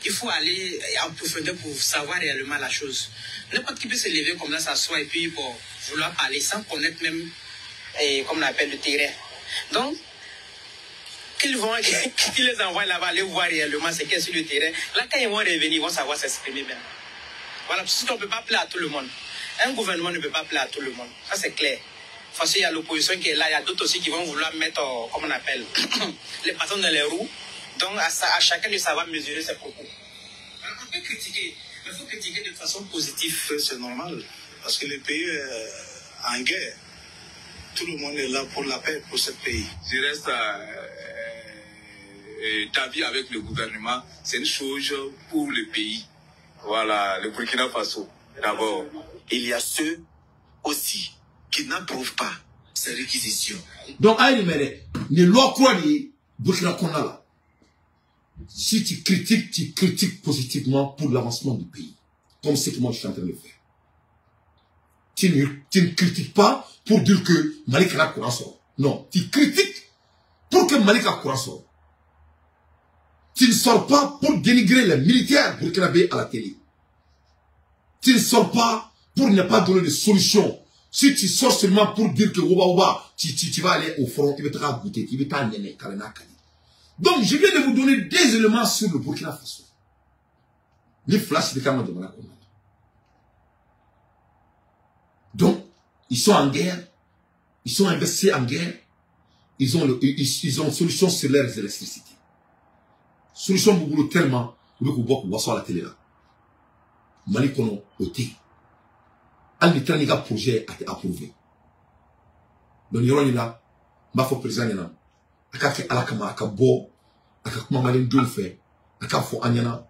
Il faut aller en profondeur pour savoir réellement la chose. N'importe qui peut se lever comme ça, s'asseoir et puis bon, vouloir parler sans connaître même, et, comme on appelle, le terrain. Donc, qu'ils les envoient là-bas, aller voir réellement ce qu'il y a sur le terrain. Là, quand ils vont revenir, ils vont savoir s'exprimer même. Voilà, parce qu'on ne peut pas plaire à tout le monde. Un gouvernement ne peut pas plaire à tout le monde. Ça, c'est clair. Parce qu'il y a l'opposition qui est là, il y a d'autres aussi qui vont vouloir mettre, comme on appelle, les bâtons dans les roues. Donc, à chacun de savoir mesurer ses propos. On peut critiquer, mais il faut critiquer de façon positive. C'est normal, parce que le pays est en guerre. Tout le monde est là pour la paix, pour ce pays. Je reste d'avis avec le gouvernement. C'est une chose pour le pays. Voilà, le Burkina Faso, d'abord. Il y a ceux aussi qui n'approuvent pas ces réquisitions. Donc, ne loi quoi de Burkina Faso. Si tu critiques positivement pour l'avancement du pays. comme ce que moi je suis en train de faire. Tu ne critiques pas pour dire que Mali kana courant sɔrɔ. Non, tu critiques pour que Mali ka courant sɔrɔ. Tu ne sors pas pour dénigrer les militaires burkinabés à la télé. Tu ne sors pas pour ne pas donner de solution. Si tu sors seulement pour dire que Oba Oba, tu vas aller au front, tu vas te goûter, tu vas t'en Kalena Kali. Donc, je viens de vous donner des éléments sur le Burkina Faso. Les flashs de Kamon de Monaco. Donc, ils sont en guerre, ils sont investis en guerre, ils ont solution sur leur électricité. Solution Bouboulou tellement, vous pouvez voir à la télé là. Mali kono oté. Al ni projet a été approuvé. Donc, il y a là, ma fo président yana, aka ke ala kama aka bo, aka kuma malin dun fɛ, aka fo an ɲɛna,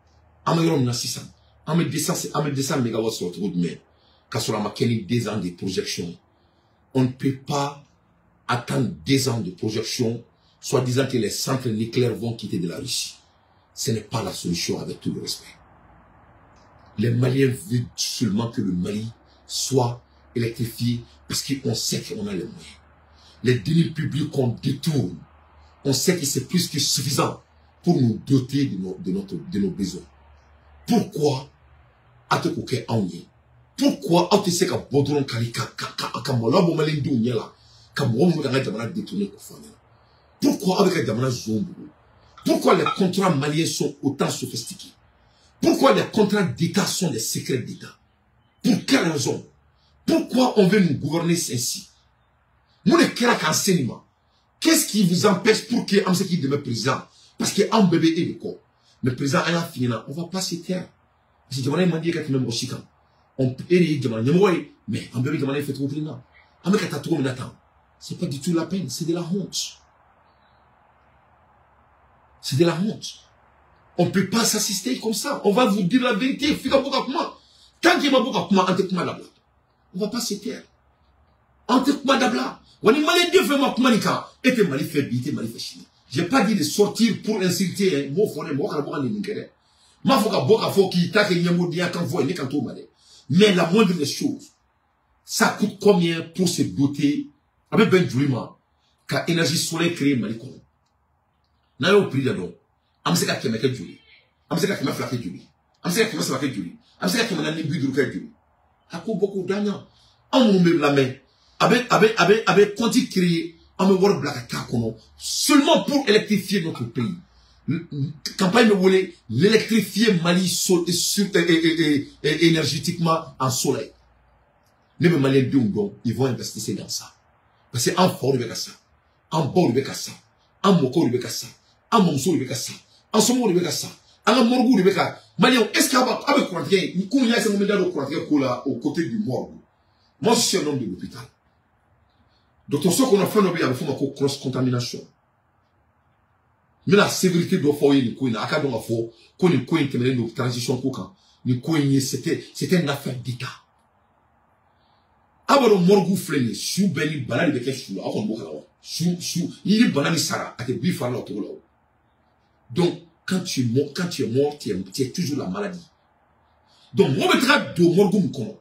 an bɛ yɔrɔ min na sisan, an bɛ 200 mégawatts sɔrɔ cogo jumɛn, k'a sɔrɔ a ma kɛ ni 2 ans de projection. On ne peut pas attendre 2 ans de projection, soit disant que les centres nucléaires vont quitter de la Russie. Ce n'est pas la solution, avec tout le respect. Les Maliens veulent seulement que le Mali soit électrifié parce qu'on sait qu'on a les moyens. Les deniers publics qu'on détourne, on sait que c'est plus que suffisant pour nous doter de nos besoins. Pourquoi Atekoke Aounié? Pourquoi Atese ka bodron kali ka ka molo bo malin du nyela ka mo mo ka jamana détourner ko fanya? Pourquoi avec jamana zombo? Pourquoi les contrats maliens sont autant sophistiqués? Pourquoi les contrats d'État sont des secrets d'État? Pour quelle raison? Pourquoi on veut nous gouverner ainsi? Nous ne créons qu'enseignement. Qu'est-ce qui vous empêche pour que Amse qui demeure président? Parce que un bébé est le corps. Mais président, on a fini là. On va pas se taire. Parce que je m'a dit que même aussi quand. On peut demander, mais un bébé demande fait trop là. C'est pas du tout la peine, c'est de la honte. C'est de la honte. On ne peut pas s'assister comme ça. On va vous dire la vérité. Tant qu'il y a beaucoup on ne va pas se taire. Je n'ai pas dit de sortir pour insulter. Mais la moindre des choses, ça coûte combien pour se doter avec Ben Djoulima, car énergie solaire créée Mali kono. N'a eu prix d'abord. Amseka kemeke djouli. Amseka keme flake djouli. Amseka keme sabake djouli. Amseka keme nani bidouke djouli. Ako beaucoup d'agnan. An mou me la main. Avec compte créé, an me wor blaka kono. Seulement pour électrifier notre pays. Campagne me voulait l'électrifier Mali sol, et énergétiquement en soleil. Les Maliens donc, ils vont investir dans ça. Parce que en fort de ça, en bord de ça, en moko de ça, en monso de ça, en somo de ça, en morgu de ça. Malien, est-ce qu'il y a avec courant, combien est-ce qu'on met dans le courant au côté du morgue? Moi, je suis un homme de l'hôpital. Docteur, ce qu'on a fait, on a fait cross-contamination. Mais la sévérité doit faire une coin, à cadre fort, qu'on une coin qui mène transition coca, une coin c'était une affaire d'État. Abado morgu fleni, sou beni banani beke sou, akon boka la sou sou, il banani sara, à te bifar la togo. Donc quand tu es mort, tu es toujours la maladie. Donc moi metra do morgu mkono.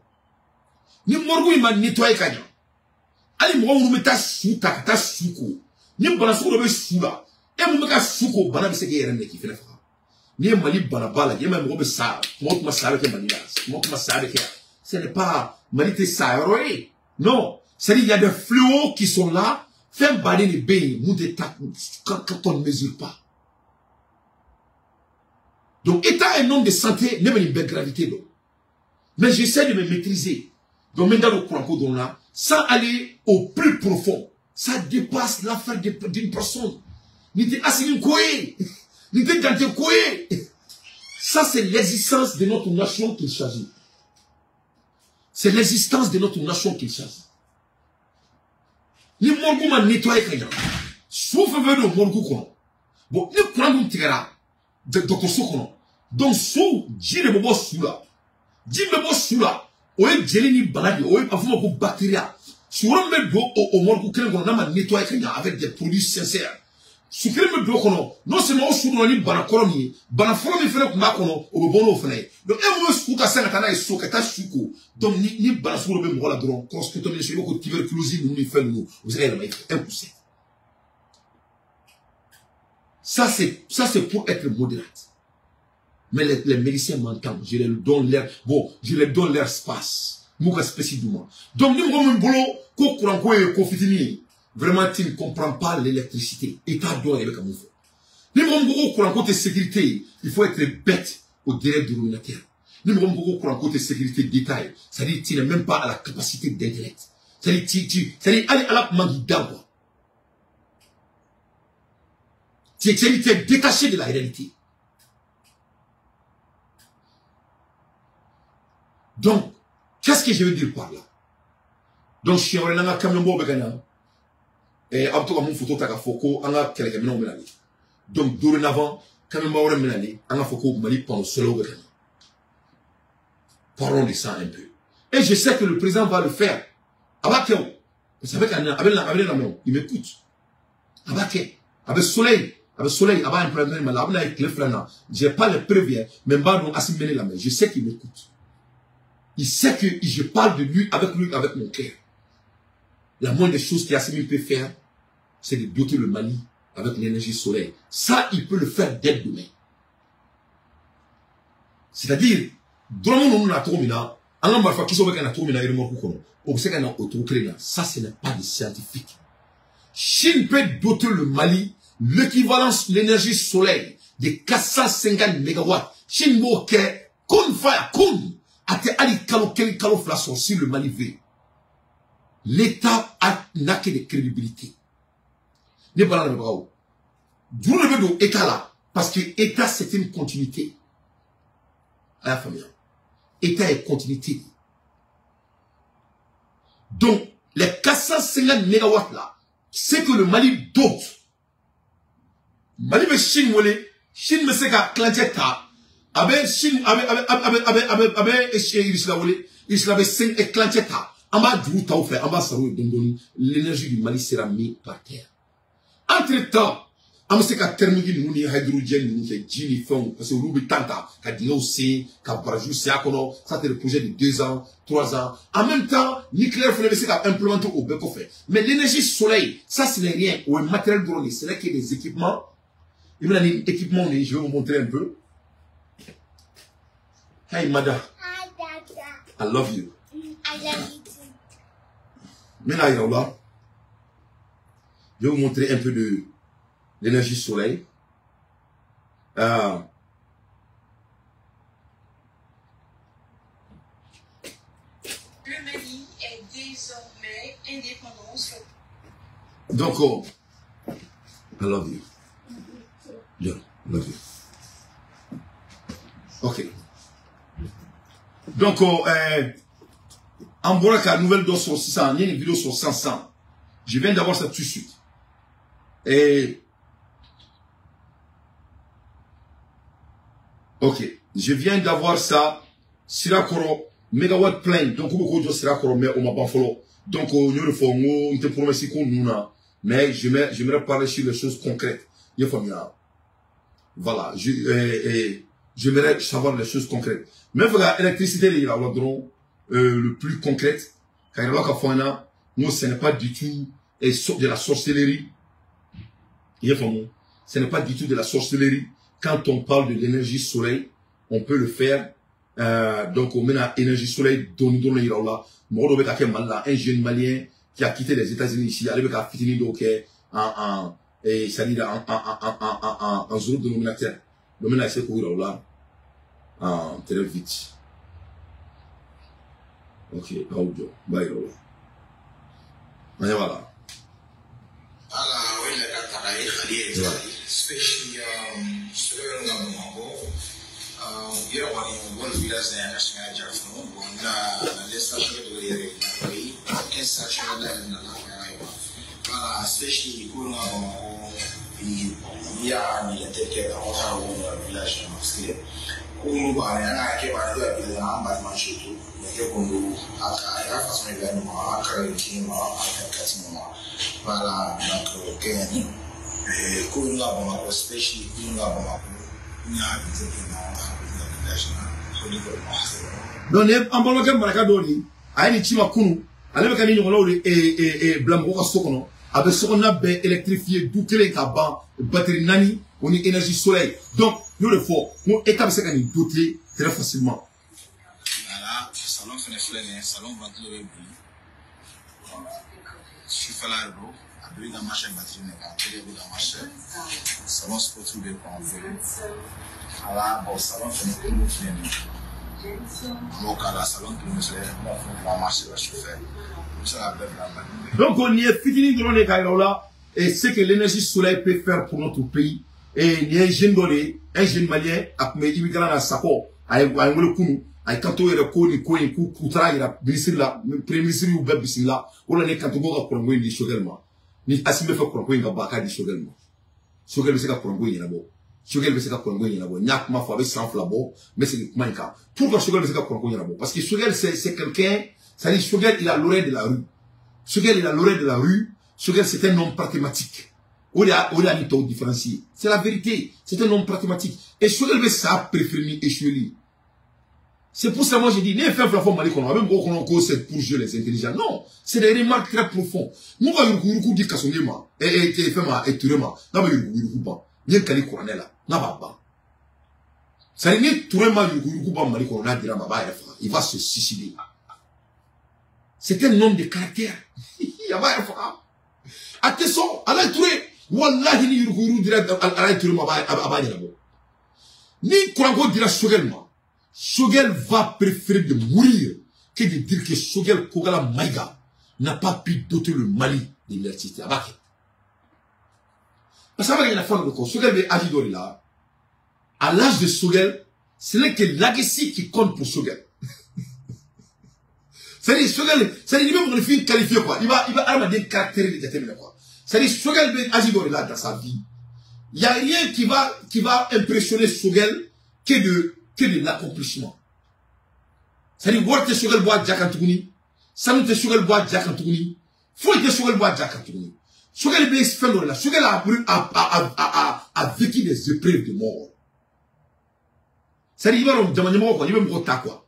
Ni morgu il m'a nettoyé kanya. Ali moi on meta sou ta ta souko. Ni bana sou do be sou la. Et mon mec souko bana be se ke yere ki fene fa. Ni Mali bana bala, ni même robe sa, moi kuma sa avec Mali là. Moi kuma sa avec. Ce n'est pas Mali te sa. Non, c'est-à-dire il y a des fléaux qui sont là, faire baler les bains, quand on ne mesure pas. Donc état un homme de santé n'est pas une belle gravité donc. Mais j'essaie de me maîtriser. Donc maintenant le courant là, sans aller au plus profond, ça dépasse l'affaire d'une personne. Ni te Assimi Koé, ni te Dante Koé. Ça, c'est l'existence de notre nation qu'il s'agit. C'est l'existence de notre nation qu'il s'agit. Ni morgu ma nettoyé kanya. Sauf veut de morgu kono. Bon, ni courant nous tirera. Docteur Sokono. Donc, sous, ji de bobo sous là. Ji de bobo sous là. Oye jeli ni balade, oye parfois ko bactéria. Souvent me do au morgu kelen kono n'a ma nettoyé kanya avec des produits sincères. Su kelen bɛ don o kɔnɔ, non seulement o su donna ni bana kɔrɔ min ye, bana fɔlɔ min fɛnɛ tun b'a kɔnɔ, o bɛ bɔ n'o fɛnɛ ye. Donc e mun bɛ su ta sisan ka taa n'a ye so, ka taa su ko. Donc ni bana sugu dɔ bɛ mɔgɔ la dɔrɔn, cross contamination, i b'a fɔ ko tuberculose ninnu ni fɛn ninnu, o bɛ se ka yɛlɛma i fɛ, un coup sec. Ça c'est pour être modérate. Mais les médecins m'entendent, je leur donne l'air, bon, je leur donne leur espace. Mouka spécie du moins. Donc, nous, comme un boulot, ko kuranko et ko fitini, vraiment, tu ne comprends pas l'électricité. État d'or avec un mouvement. Nous, comme ko kuranko de sécurité, il faut être bête au délai du ruminateur. Nous, comme ko kuranko de sécurité détail, c'est-à-dire, tu n'es même pas à la capacité d'intellect. C'est-à-dire, c'est-à-dire, allez à la mangue d'arbre. Tu es détaché de la réalité. Donc, qu'est-ce que je veux dire par là? Donc, si on a un camion et abto mon photo ta foko anga keleke mena menali. Donc dorénavant camion ba wora menali anga foko Mali pan solo be. Parlons de ça un peu. Et je sais que le président va le faire. Abake, vous savez qu'avec la main, il m'écoute. Abake, avec soleil, aba implanter mal, aba avec le frana. J'ai pas les preuves, mais ba non assimilé la main. Je sais qu'il m'écoute. Il sait que je parle de lui, avec mon cœur. La moindre des choses qu'Assimi peut faire, c'est de doter le Mali avec l'énergie solaire. Ça, il peut le faire dès demain. C'est-à-dire, ça, ce n'est pas de scientifique. Chine peut doter le Mali l'équivalence de l'énergie solaire de 450 mégawatts. Chine moke, kun faya kun. Ate ali kalo keli kalo flason si le Mali veut. L'État n'a que de crédibilité. Ne pas là le bras. D'où le veut État là? Parce que État c'est une continuité. À la famille. État est continuité. Donc, les 450 mégawatts là, c'est que le Mali dote. Mali veut Chine wole, Chine me sait qu'à clancher ta. Abe Chine, abe Isla wole, Isla be 5 et clancher ta. En bas du ta fait, en bas ça l'énergie du Mali sera mise par terre. Entre temps, on sait qu'à thermique nous ni hydrogène nous fait ji ni fond parce que nous tanta ka dino C ka barajou C akono, ça c'est le projet de 2 ans, 3 ans. En même temps, nucléaire faut c'est qu'à implémenter au bec fait. Mais l'énergie soleil, ça ce n'est rien ou un matériel drone, ce n'est que des équipements. Il y a un équipement, je vais vous montrer un peu. Hey Mada. Hi Dada. I love you. I love you too. Maintenant, là, je vais vous montrer un peu de l'énergie soleil. Le Mali est désormais indépendant sur... Donc, oh, I love you. Yeah, I love you. Ok. Donc, oh, en voilà la nouvelle dose sur 600, il y a une vidéo sur 500. Je viens d'avoir ça tout de suite. Et... Ok, je viens d'avoir ça, Sirakoro, mégawatt plein. Donc, on peut Sirakoro, mais on m'a pas follow. Donc, on nous on te promet qu'on nous a. Mais j'aimerais parler sur les choses concrètes. Il faut bien. Voilà, j'aimerais savoir les choses concrètes. Mais l'électricité, il y a le plus concrète. Car il ce n'est pas du tout de la sorcellerie. Ce n'est pas du tout de la sorcellerie. Quand on parle de l'énergie soleil, on peut le faire. Donc, on met l'énergie soleil, un jeune Malien qui a quitté les États-Unis ici, avec un fitini donc en zone dénominateur. Donc, on a essayé de là, très vite. Ok, audio, bye, voilà. Voilà. Voilà, donc, Ko ka Bamakɔ especially ko ka Bamakɔ n y'a habité dans village na ko ni ko Donc ni an balimakɛ maraka dɔ de a ye nin ci ma kunun, ale bɛ ka ni ɲɔgɔnnaw de bila mɔgɔ ka so kɔnɔ. A bɛ sokɔnɔna bɛɛ électrifié du kelen ka ban batterie naani o ni énergie solaire. Donc n y'o de fɔ n ko État bɛ se ka nin doter très facilement. Voilà, salon fɛnɛ filɛ nin ye, salon ventilo bɛ boli. Sufɛla de don, a bɛɛ bɛ ka marcher batterie de kan, télé bɛ ka marcher. Salon sport bɛ kɔn bolo. Voilà, bon salon fɛnɛ kilo filɛ nin ye. An b'o k'a la, salon kilo filɛ, n b'a fɔ ka marcher la sufɛ. Donc on y est fitinin dɔrɔn de k'a yira o la et ce que l'énergie solaire peut faire pour notre pays. Et nin ye jeune dɔ de ye, un jeune malien, a tun bɛ immigrant na Sakɔ, a ye n wele kunun, a ye kanto yɛrɛ ko nin ko in k'u taara yira ministre la, premier ministre y'u bɛɛ bisimila. O la ne kanto ko ka kuranko in di Choguel ma. Ni Assimi bɛ fɛ kuranko in ka ban, a k'a di Choguel ma. Choguel bɛ se ka kuranko in ɲɛnabɔ. Choguel bɛ se ka kuranko in ɲɛnabɔ. N y'a kuma fɔ a bɛ san 2 bɔ, n bɛ segin kuma in kan. Pourquoi Choguel bɛ se ka kuranko ɲɛnabɔ? Parce que Choguel c'est quelqu'un, c'est-à-dire Choguel il a l'oreille de la rue. Choguel il a l'oreille de la rue. Choguel c'est un homme pragmatique. O de y'a ni tɔw différencier. C'est la vérité. C'est un homme pragmatique. Et Choguel bɛ sa préférer ni échouer. C'est pour ça moi j'ai dit, ne ye fɛn fila fɔ Mali kɔnɔ, a bɛ mɔgɔw kɔnɔ ko c'est pour jouer les intelligents. Non, c'est des remarques très profondes. Mun ka yuruguyurugu di Kassogué ma, fɛn ma, Touré ma, n'a bɛ yuruguyurugu ban. N ye kali kuranɛ la, n'a b'a ban. C'est-à-dire ni Touré ma yuruguyurugu ban Mali kɔnɔ, n'a dira ma, a b'a yɛrɛ faga. Il va se suicider. C'est un homme de caractère. A b'a yɛrɛ faga. A tɛ sɔn, Alaye Touré, wallahi ni yuruguyurugu dira Alaye Touré ma, a b'a ɲɛnabɔ. Ni kuranko dira Choguel ma, Choguel va préférer de mourir que de dire que Choguel Kokalla Maïga n'a pas pu doter le Mali de l'électricité. A b'a kɛ. Parce que a bɛ ka ɲinɛ fɛn dɔ kɔ, Choguel bɛ âge dɔ de la. À l'âge de Choguel, ce n'est que legacy qui compte pour Choguel. C'est-à-dire Choguel, c'est-à-dire il bɛ mɔgɔninfin qualifié quoi. Il va hadamaden caractère de jateminɛ quoi. C'est-à-dire Choguel bɛ âge dɔ de la dans sa vie. Il y a rien qui va impressionner Choguel que de l'accomplissement. C'est-à-dire, wari tɛ Choguel bɔ a ja kan tuguni, sanu tɛ Choguel bɔ a ja kan tuguni, foyi tɛ Choguel bɔ a ja kan tuguni. Choguel bɛ fɛn dɔ de la. Choguel a vécu des épreuves de mort. C'est-à-dire, i b'a dɔn jama ɲɛmɔgɔ quoi, i bɛ mɔgɔ ta quoi.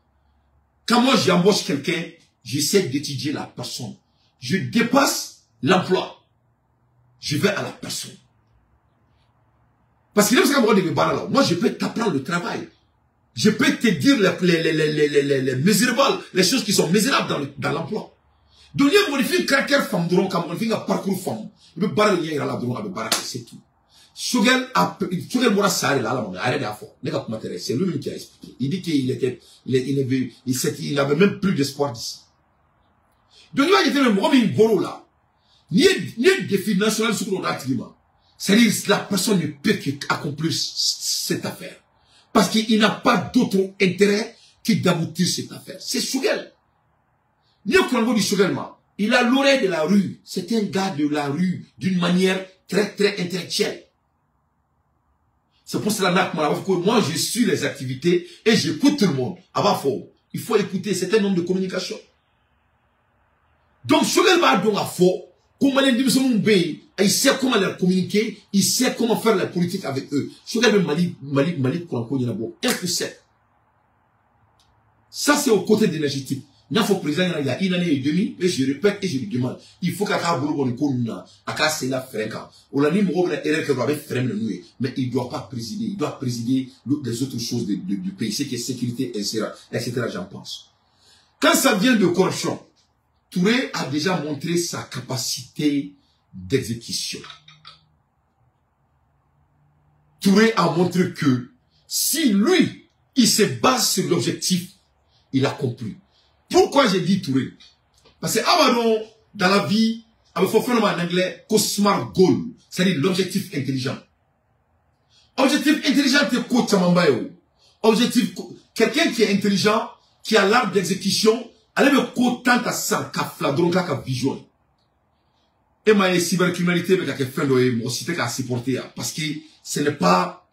Quand moi j'embauche quelqu'un, j'essaie d'étudier la personne. Je dépasse l'emploi. Je vais à la personne. Parce que moi, je peux t'apprendre le travail. Je peux te dire les mesurables, les choses qui sont mesurables dans l'emploi. Donc, il y a un caractère femme, il y a un parcours femme. Il y a un parcours, c'est tout. Choguel bɔra sa de la Ala ma, a yɛrɛ de y'a fɔ. Ne ka kuma tɛ dɛ, c'est lui-même qui a expliqué. Il dit qu'il était, il n'avait même plus d'espoir d'ici. Donc, il va dire, mɔgɔ min bɔr'o la, n'i ye défi national sugu dɔ d'a tigi ma, c'est-à-dire la personne ne peut qu'accomplir cette affaire. Parce qu'il n'a pas d'autre intérêt que d'aboutir cette affaire. C'est Choguel. Ni au du Choguel, il a l'oreille de la rue. C'est un gars de la rue, d'une manière très, très intellectuelle. C'est pour cela que moi, je suis les activités et j'écoute tout le monde. Il faut écouter, c'est un homme de communication. Donc, Choguel va donc à fort. Comment les il sait comment leur communiquer, il sait comment faire la politique avec eux. Choguel Mali, Mali, Mali, 1 pour 7. Ça, c'est au côté d'énergétique. Il faut président, il y a une année et demie, et je répète et je lui demande, il faut qu'à mais il ne doit pas présider, il doit présider les autres choses du pays, ce qui est sécurité, etc., etc., j'en pense. Quand ça vient de corruption, Touré a déjà montré sa capacité d'exécution. Touré a montré que si lui, il se base sur l'objectif, il accomplit. Pourquoi j'ai dit Touré? Parce que Amadon, dans la vie, il faut faire en anglais, smart goal, c'est-à-dire l'objectif intelligent. Objectif intelligent, c'est quoi? Objectif, quelqu'un qui est intelligent, qui a l'art d'exécution, ale bɛ ko tan ta sisan ka fila dɔrɔn k'a ka vision ye. E m'a ye cybercriminalité bɛ ka kɛ fɛn dɔ ye, mɔgɔ si tɛ k'a supporter yan, parce que ce n'est pas,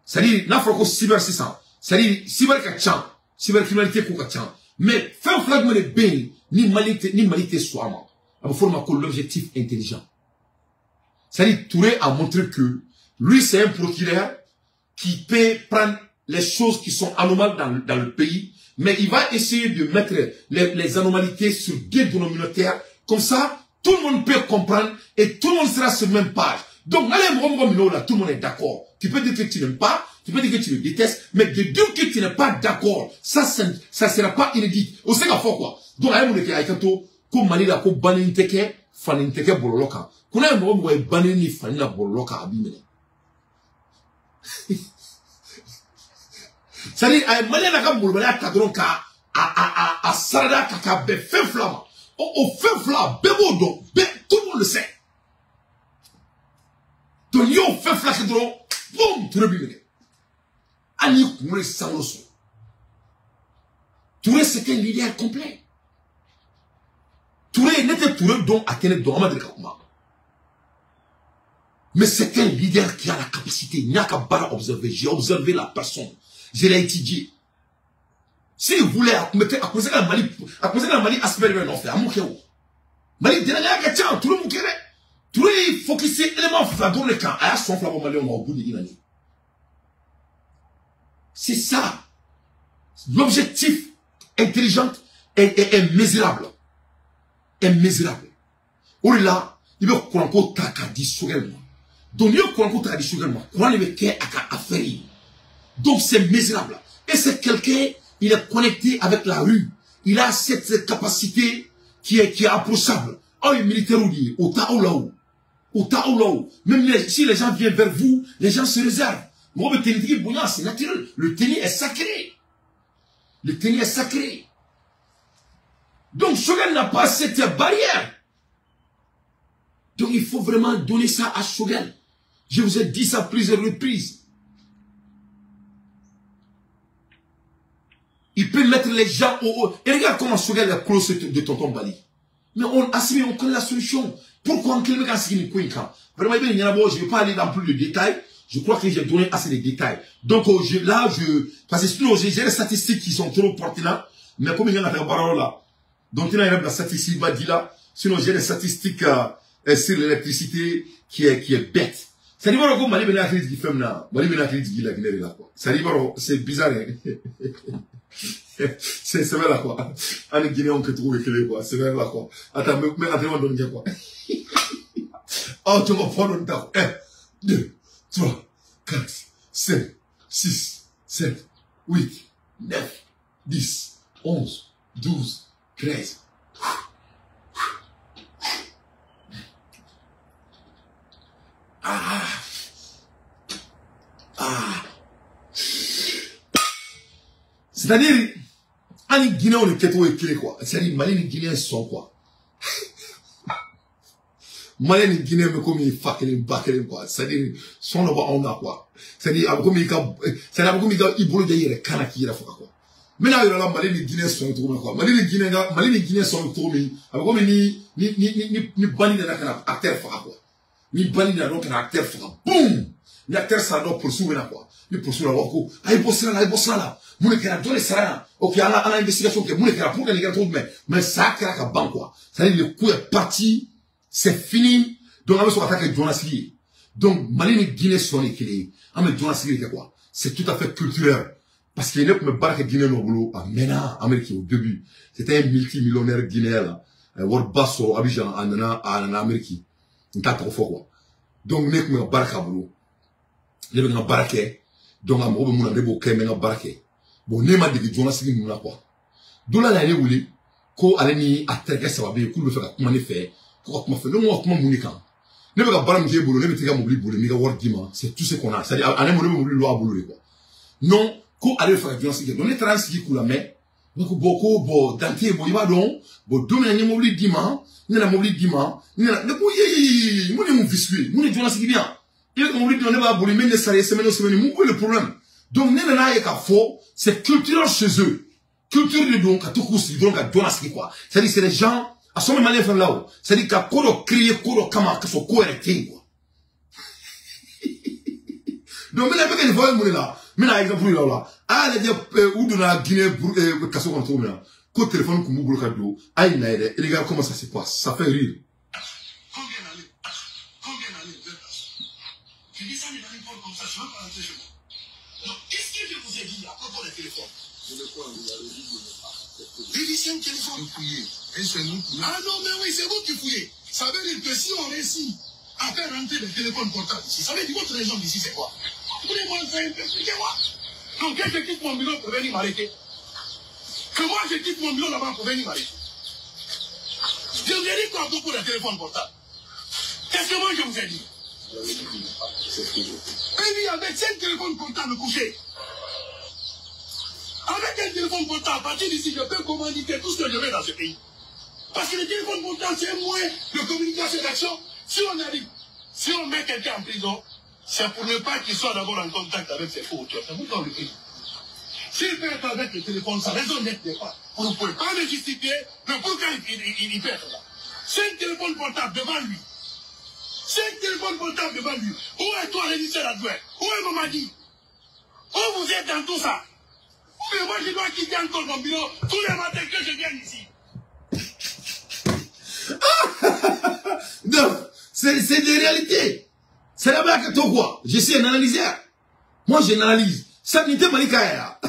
c'est-à-dire n'a fɔra ko cyber sisan, c'est-à-dire cyber ka ca, cybercriminalité ko ka ca, mais fɛn fila jumɛn de bɛ yen ni Mali tɛ sɔn a ma, a bɛ fɔ o ma ko l'objectif intelligent. C'est-à-dire, Touré a montré que lui, c'est un procureur qui peut prendre les choses qui sont anomales dans le pays, mais il va essayer de mettre les anomalités sur deux dénominateurs. Comme ça, tout le monde peut comprendre et tout le monde sera sur la même page. Donc, allez, là, tout le monde est d'accord. Tu peux dire que tu n'aimes pas, tu peux dire que tu le détestes, mais de dire que tu n'es pas d'accord, ça sera pas inédit. On sait qu'à fort quoi. Donc, allez, ko Mali la ko banin tɛ kɛ fanin tɛ kɛ bɔlɔlɔ kan. Ko n'a ye mɔgɔ mɔgɔ ye banin ni fanin na bɔlɔlɔ kan, a b'i minɛ. C'est-à-dire, a ye Malien n'a ka molobaliya ta dɔrɔn ka a sarada ka bɛn fɛn fila ma. O fɛn fila bɛɛ b'o dɔn, bɛɛ, tout le monde le sait. Donc n'i y'o fɛn fila kɛ dɔrɔn, boum, Touré b'i minɛ. Hali n'i kunkolo ye sankolo sɔrɔ. Touré, c'est un leader complet. Touré, n'était Touré dont à Kenneth dont Amadou Kakuma. Mais c'est un leader qui a la capacité. Il n'y a qu'à bara observer. J'ai observé la personne. Je l'ai étudié. S'il voulait, à cause Mali, aspect de l'enfer, à mon cœur. Mali, Touré, Touré, focusé élément fladon le camp. À son flamand Mali, on a au bout d'une année. C'est ça. L'objectif intelligent est mesurable. Est mesurable. Ou là, il veut qu'on ta dit. Donc, il veut qu'on ta dit. Courant le à affaire. Donc, c'est mesurable. Et c'est quelqu'un, il est connecté avec la rue. Il a cette capacité qui est approchable. Oh, il est militaire ou dit, au ta ou là-haut. Au ta ou là-haut. Même si les gens viennent vers vous, les gens se réservent. Moi, le tennis, c'est naturel. Le tennis est sacré. Le tennis est sacré. Donc, Choguel n'a pas cette barrière. Donc, il faut vraiment donner ça à Choguel. Je vous ai dit ça à plusieurs reprises. Il peut mettre les gens au haut. Et regarde comment Choguel est close de Tonton Bali. Mais on assume, on connaît la solution. Pourquoi on connaît la Vraiment, je ne vais pas aller dans plus de détails. Je crois que j'ai donné assez de détails. Donc, parce que sinon, j'ai des statistiques qui sont trop pertinentes. Mais comme il y en a là, donc, il y a la statistique, va dire là. Sinon, j'ai des statistiques sur l'électricité qui est bête. Ça dit, voilà, Mali bena crise qui ferme là. Mali bena crise qui la Guinée là, quoi. Ça dit, voilà, c'est bizarre, hein. C'est vrai là, quoi. En Guinée, on peut trouver quoi. C'est vrai là, quoi. Attends, mais attends, on donne quoi. Oh, tu vas prendre un temps. 1, 2, 3, 4, 5, 6, 7, 8, 9, 10, 11, 12, 13. Ah. Ah. C'est-à-dire, en Guinée, on est peut-être éclairé, quoi. C'est-à-dire, Mali et Guinée sont, quoi. Mali et Guinée, mais comme il faut qu'il y quoi. C'est-à-dire, son on a, quoi. C'est-à-dire, comme il y a, c'est-à-dire, comme il y a, il y a, il y a, quoi. Mais là, il y a Mali et Guinée sont trop, quoi. Mali et Guinée sont trop, mais, comme ni Bali n'a qu'un acteur, quoi. Ni Bali n'a donc un acteur, boum! Ni acteur, ça doit poursuivre, quoi. Ni poursuivre, quoi. Ah, il bosse là, il bosse là. Moune kera dole sara. Ok, on a investigation que moune kera pour que les gars trouvent, mais ça kera ka ban, quoi. C'est-à-dire, le coup est parti, c'est fini. Donc, on va sur attaque Jonas Lee. Donc, Mali et Guinée sont équilibrés. On met Jonas Lee, quoi. C'est tout à fait culturel. Parce qu'il y a une barque Guinée au boulot, à Mena, Amérique, au début. C'était un multimillionnaire guinéen, là. Word Basso, Abidjan, en Amérique. Il t'a trop fort, quoi. Donc, nek me barque à boulot. Ne me barque. Donc, am robe mouna debo ke me barque. Bon, ne m'a dit que Jonas Lee mouna, quoi. Donc là, l'année où ko ale ni a terikɛ saba bɛ yen k'olu bɛ fɛ ka kuma ne fɛ ko ka kuma fɛ ne ko ka kuma mun de kan ne bɛ ka baara min k'e bolo ne bɛ t'i ka mobili boli n b'i ka wari d'i ma c'est tout ce qu'on a c'est à dire ale bolo ne bɛ mobili lɔ a bolo de quoi non ko ale bɛ fɛ ka Jonas kɛ donc ne taara n sigi k'u lamɛn ne ko bon ko bon Dante bon i b'a dɔn bon don min na n ye mobili d'i ma n nana mobili d'i ma n nana ne ko ye mun de mun vicieux ye mun de Jonas bi yan i bɛ ka mobili d'i ma ne b'a boli n bɛ ne sara semaine o semaine mun ko le problème donc ne nana ye k'a fɔ c'est culturel chez eux. Culture de don, ka to k'u sigi dɔrɔn ka Jonas sigi quoi. C'est-à-dire c'est les gens, à son malien fɛn là-haut. C'est-à-dire ka ko dɔ créer ko dɔ kama ka sɔrɔ ko yɛrɛ tɛ yen quoi. Donc n bɛna bɛ ka nin fɔ mun de la, n bɛna exemple yira o la. A y'a lajɛ u donna Guinée kaso kɔnɔ cogo min na, ko téléphone kun b'u bolo ka don, a ye na ye dɛ, et regarde comment ça se passe, ça fait rire. Combien aller? Combien aller? Je descends dans une porte comme ça, je ne veux pas rentrer chez moi. Donc, qu'est-ce que je vous ai dit à propos des téléphones? J'ai dit, c'est un téléphone. Et c'est nous qui... Ah non, mais oui, c'est vous qui fouillez. Ça veut dire que si on réussit à faire rentrer les téléphones portables ici, ça veut dire que votre raison d'ici, c'est quoi? Vous voulez moi faire une expliquez-moi. Donc, quand je quitte mon bureau pour venir m'arrêter, que moi je quitte mon bureau là-bas pour venir m'arrêter. Je vous ai dit quoi à propos des téléphones portables? Qu'est-ce que moi je vous ai dit? Et lui, avec 5 téléphones portables couchés, avec un téléphone portable, à partir d'ici, je peux commanditer tout ce que je veux dans ce pays. Parce que le téléphone portable, c'est un moyen de communication et d'action. Si on arrive, si on met quelqu'un en prison, c'est pour ne pas qu'il soit d'abord en contact avec ses faux auteurs. C'est pourquoi on le prie. S'il peut être avec le téléphone, sa raison d'être n'est pas. Vous ne pouvez pas le justifier de pourquoi il peut être là. 5 téléphones portables devant lui. 5 téléphones portables devant lui. Où est toi, régisseur adjoint? Où est Mamadi? Où vous êtes dans tout ça? Mais moi, je dois quitter encore mon bureau tous les matins que je viens ici. Non, c'est des réalités. C'est là-bas que toi, quoi. Je suis un analyseur. Moi, j'analyse. Ça, n'était Malika.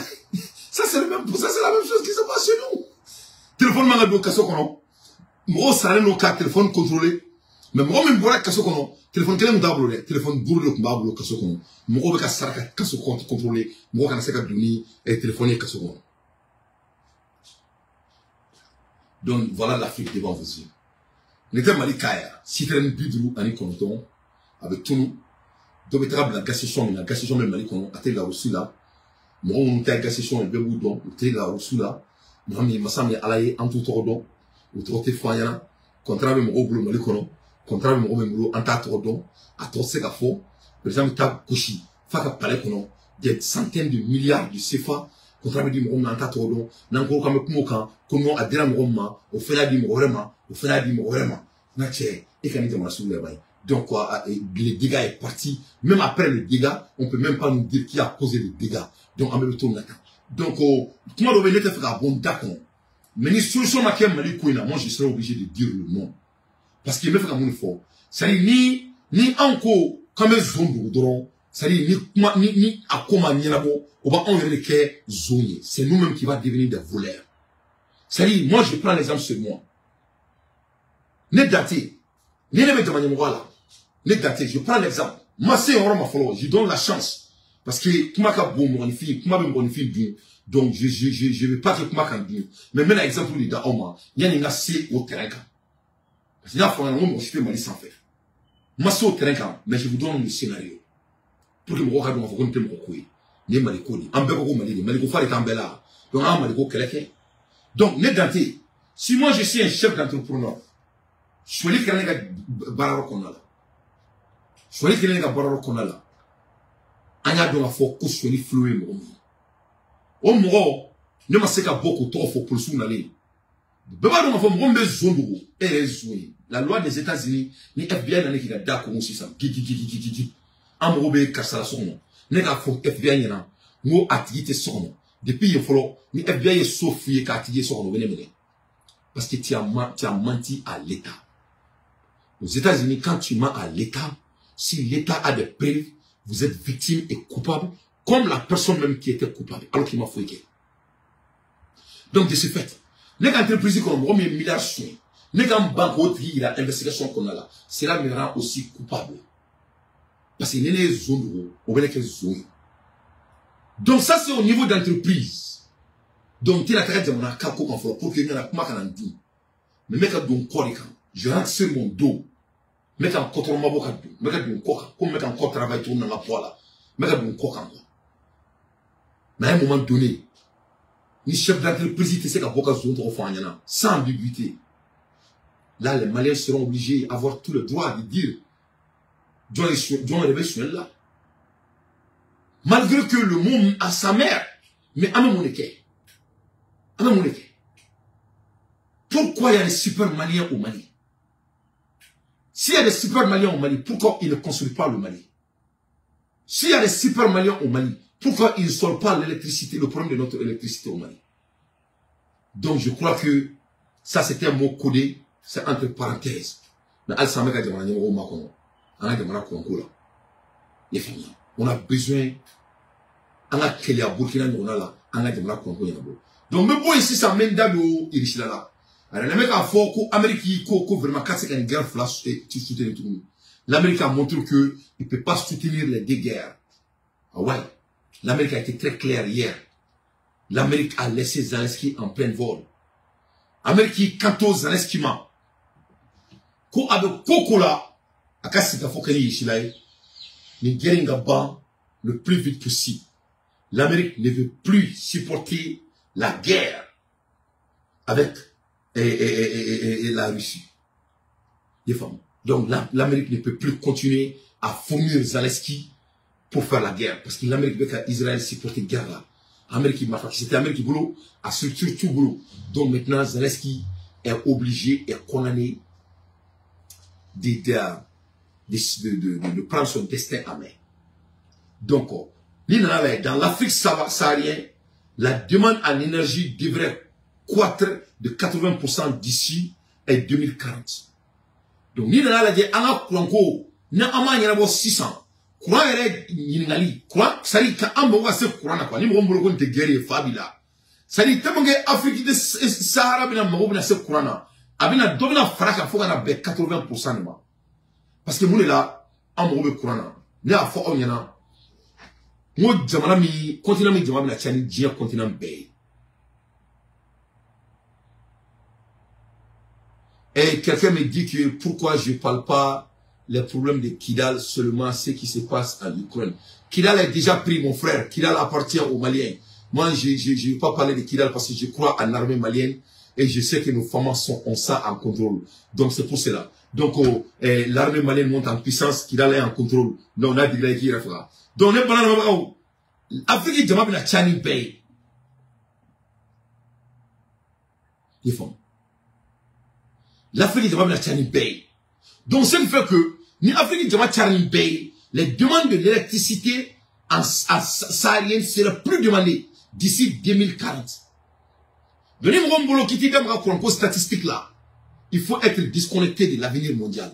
Ça, c'est le même, ça, c'est la même chose qui se passe chez nous. Téléphone, manga do kaso kono. Mro sare no ka téléphone contrôlé. Mais mro même bora kaso kono. Téléphone kelen mta bolo dɛ. Téléphone duuru de tun b'a bolo kaso kɔnɔ. Mɔgɔw bɛ ka sara ka kaso contrôler. Mɔgɔ kana se ka don ni téléphone ye kaso kɔnɔ. Donc voilà l'Afrique devant vos yeux. Nin tɛ Mali ka ye citerne 59 a bɛ tunu. Dɔ bɛ taga bila gaz station min na, gaz station bɛ Mali kɔnɔ, a tɛ la Russie la. Mɔgɔ minnu ta ye gaz station ye bɛɛ b'u dɔn, u tɛ la Russie la. Maa min masa min ye Ala ye, an t'u tɔgɔ dɔn, u tɔgɔ tɛ fɔ an ɲɛna. Contrat bɛ mɔgɔw bolo Mali kɔnɔ. Contrat bɛ mɔgɔ min bolo, an t'a tɔgɔ dɔn, a tɔgɔ tɛ se ka fɔ. Président bɛ taa gosi f'a ka palais kɔnɔ, des centaines de milliards de CFA. Contrat bɛ di mɔgɔ min ma, an t'a tɔgɔ dɔn. N'an ko k'an bɛ kuma o kan, ko non a dira mɔgɔ min ma, o fɛnɛ y'a di mɔgɔ wɛrɛ ma, o fɛnɛ y'a di mɔgɔ wɛrɛ ma. N ka cɛ, e ka nin jamana sugu yɛrɛ ba ye. Donc le dégât est parti. Même après le dégât, on peut même pas nous dire qui a causé le dégât. Donc an bɛɛ bɛ to nin na tan. Donc kuma dɔ bɛ yen, ne tɛ fɛ k'a bɔ n da kɔnɔ. Mais ni solution ma kɛ Mali ko in na, moi je serai obligé de dire le nom. Parce que n bɛ fɛ ka mun de fɔ, c'est-à-dire ni anw ko k'an bɛ zon dogo dɔrɔn, c'est-à-dire ni kuma ni a ko ma ɲɛnabɔ, o b'anw yɛrɛ de kɛ zon ye. C'est nous-mêmes qui va devenir des voleurs. C'est-à-dire moi je prends l'exemple sur moi. Ne Dante, ni ne bɛ jama ɲɛmɔgɔya la, ne Dante, je prends l'exemple. Ma se yɔrɔ ma fɔlɔ, je donne la chance. Parce que kuma ka bon mɔgɔninfin, kuma bɛ mɔgɔninfin dun. Donc je vais pas que kuma kan dun. Mais n bɛna exemple de da aw ma yanni n ka se o terrain kan. Parce que n y'a fɔ aw ɲɛna n ko mɔgɔ si tɛ Mali sanfɛ. N ma se o terrain kan, mais je vous donne le scénario. Pour que mɔgɔw ka dɔn k'a fɔ ko nin tɛ mɔgɔ ko ye. Nin ye Mali ko de ye. An bɛɛ ko ko Mali de. Mali ko fa de t'an bɛɛ la. Donc an ka Mali ko kɛlɛ kɛ. Donc ne Dante, si moi je suis un chef d'entrepreneur, sonyali kɛra ne ka baarayɔrɔ kɔnɔna la. Sonyali kɛra ne ka baarayɔrɔ kɔnɔna la. An y'a dɔn k'a fɔ ko sonyali filo ye mɔgɔ min ye. O mɔgɔ, ne ma se ka bɔ k'o tɔgɔ fɔ polisiw nalen. Bɛɛ b'a dɔn k'a fɔ mɔgɔ min bɛ zon dogo, e yɛrɛ ye zon ye. La loi des États-Unis, ni FBI nana k'i ka da kɔngɔ sisan, gigigigigigi, an mago bɛ karisa la so kɔnɔ. Ne k'a fɔ FBI ɲɛna, n ko a tigi tɛ so kɔnɔ. Depuis yen fɔlɔ, ni FBI ye so f'i ye k'a tigi ye so kɔnɔ, o bɛ ne minɛ. Parce que tu as menti à l'État. Aux États-Unis, quand tu mens à l'État, si l'État a des preuves, vous êtes victime et coupable, comme la personne même qui était coupable, alors qu'il m'a fouillé. Donc, de ce fait, n'est qu'entreprise comme moi, mes milliards soins, n'est qu'un banque autre, il a investigation qu'on a là, cela me rend aussi coupable. Parce qu'il y a des zones, on va les zones. Donc, ça, c'est au niveau d'entreprise. Donc, tu as la de mon pour que y mais mec, je rentre sur mon dos. Mec, en contrôle ma boca, mec, comme mec, encore travail tourne dans la poêle là. Mec, mais à un moment donné, ni chef d'entreprise, tu sais qu'à boca zone sans ambiguïté. Là, les Maliens seront obligés d'avoir tout le droit de dire John est là. Malgré que le monde a sa mère, mais à un moment donné, pourquoi il y a des super Maliens au Mali? S'il y a des super Maliens au Mali, pourquoi ils ne construisent pas le Mali? S'il y a des super Maliens au Mali, pourquoi ils ne sortent pas l'électricité, le problème de notre électricité au Mali? Donc je crois que ça c'était un mot codé, c'est entre parenthèses. Mais Al Samek a dit, on a dit, on a dit, on a dit, Les familles, on a besoin an ka kɛlɛya Burkina ɲɔgɔnna la, an ka jamana kɔnɔko ɲɛnabɔ. Donc n bɛ bɔ yen sisan, n bɛ n da don Irisila la. A yɛrɛ bɛ k'a fɔ ko Amérique ko vraiment k'a tɛ se ka nin guerre fila soutenir tuguni. L'Amérique a montré que il peut pas soutenir les deux guerres. Ah ouais, l'Amérique a été très claire hier. L'Amérique a laissé Zelensky en pleine vol. Amérique kanto Zelensky ma ko a bɛ ko la a ka sigi ka fɔ kɛ ni Irisila ye nin guerre in ka ban le plus vite possible. L'Amérique ne veut plus supporter la guerre avec la Russie. Les femmes. Donc l'Amérique ne peut plus continuer à fournir Zelensky pour faire la guerre. Parce que l'Amérique veut qu'Israël supporte la guerre là. L'Amérique m'a fait. C'était l'Amérique boulot, a structure tout boulot. Donc maintenant Zelensky est obligé, est condamné de prendre son destin en main. Donc, dans l'Afrique saharienne, la demande en énergie devrait croître de 80% d'ici et 2040. Donc, ni nana lajɛ an ka courant ko ni an m'a ɲɛnabɔ sisan, courant yɛrɛ ɲininkali, courant, c'est-à-dire qu'an mago ka se courant na quoi. Ni mɔgɔ min bolo ko nin tɛ guerre ye, fa b'i la. C'est-à-dire tellement que Afrique de Sahara bɛna mago bɛna se courant na, a bɛna dɔ bɛna fara kan fo ka na bɛn 80% de ma. Parce que mun de la an mago bɛ courant na. Ne y'a fɔ aw ɲɛna n ko jamana min, continent min jama bɛna caya ni diɲɛ continent bɛɛ ye. Et quelqu'un me dit que pourquoi je ne parle pas les problèmes de Kidal, seulement ce qui se passe en Ukraine. Kidal est déjà pris, mon frère. Kidal appartient aux Maliens. Moi, je ne vais pas parler de Kidal parce que je crois en l'armée malienne et je sais que nos femmes ont ça en contrôle. Donc, c'est pour cela. Donc, l'armée malienne monte en puissance, Kidal est en contrôle. Donc, on a dit qu'il y. Donc, on est pas là. Afrique, jama bɛna caya ni bɛɛ ye. I faamu? L'Afrique jama bɛna caya ni bɛɛ ye. Donc, ce qui fait que ni Afrique jama caya ni bɛɛ ye, les demandes de l'électricité en saharienne seraient plus demandées d'ici 2040. Donc, ni mɔgɔ min bolo k'i t'i da maga kuranko statistique la, il faut être disconnecté de l'avenir mondial.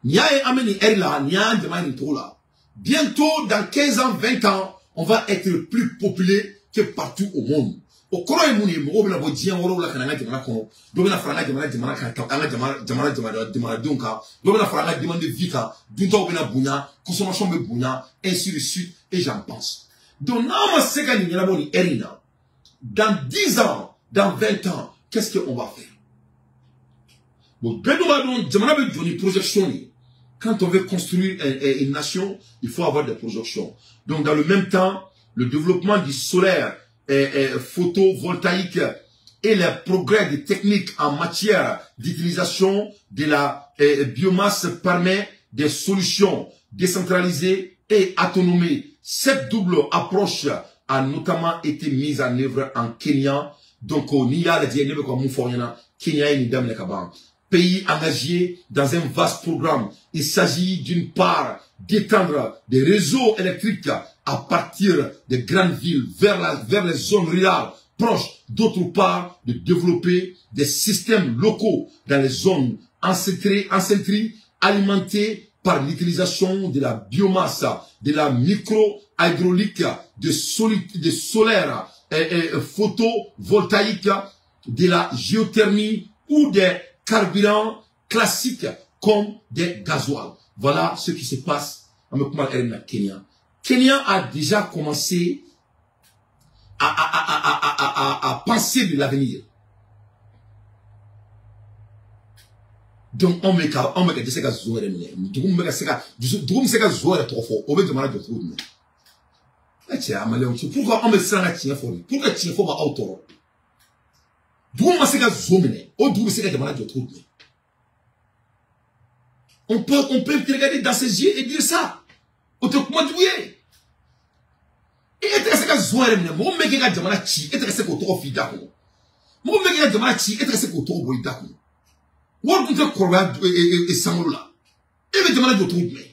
N'i y'a ye an bɛ nin ère la, n'i y'an jama ye nin cogo la, bientôt, dans 15 ans, 20 ans, on va être plus populé que partout au monde. Au kɔrɔ ye mun ye, mɔgɔw bɛna bɔ diɲɛ wɛrɛw la ka na an ka jamana kɔnɔ, dɔ bɛna fara an ka jamana kan, an ka jamanadenw kan, dɔ bɛna fara an ka demande de vie kan, duntaw bɛna bonya, consommation bɛ bonya, ainsi de suite, et j'en pense. Donc n'an ma se ka nin ɲɛnabɔ nin ère in na, dans 10 ans, dans 20 ans, qu'est-ce qu'on va faire? Bon, bɛɛ dun b'a dɔn jamana bɛ jɔ ni projection de ye. Quand on veut construire une nation, il faut avoir des projections. Donc, dans le même temps, le développement du solaire photovoltaïque et les progrès des techniques en matière d'utilisation de la biomasse permet des solutions décentralisées et autonomes. Cette double approche a notamment été mise en œuvre en Kenya. Donc, Kenya et pays engagé dans un vaste programme. Il s'agit d'une part d'étendre des réseaux électriques à partir des grandes villes vers les zones rurales proches, d'autre part de développer des systèmes locaux dans les zones encentrées, alimentées par l'utilisation de la biomasse, de la micro-hydraulique, de solaire et photovoltaïque, de la géothermie ou des carburants classiques comme des gasoils. Voilà ce qui se passe en Kenya. Kenya a déjà commencé à penser de l'avenir. Donc, on met qu'à dɛsɛ ka zo yɛrɛ minɛ. Dugu min bɛ ka se ka dugu min bɛ se ka zo yɛrɛ tɔgɔ fɔ, o bɛ jamana jɔ cogo jumɛn? E cɛ, a maliyɛnw cɛ, pourquoi anw bɛ siran ka tiɲɛ fɔ de? Pourquoi tiɲɛ fɔ b'aw tɔɔrɔ? Dugu ma se ka zo minɛ, o dugu bɛ se ka jamana jɔ cogo jumɛn? On peut te regarder dans ses yeux et dire ça. O tɛ kuma jugu ye. E tɛ ka se ka zo yɛrɛ minɛ, mɔgɔ min bɛ k'i ka jamana ci, e tɛ ka se k'o tɔgɔ f'i da kɔnɔ. Mɔgɔ min bɛ k'i ka jamana ci, e tɛ ka se k'o tɔgɔ bɔ i da kɔnɔ. Wari tun tɛ kɔrɔbaya sankolo la. E bɛ jamana jɔ cogo jumɛn?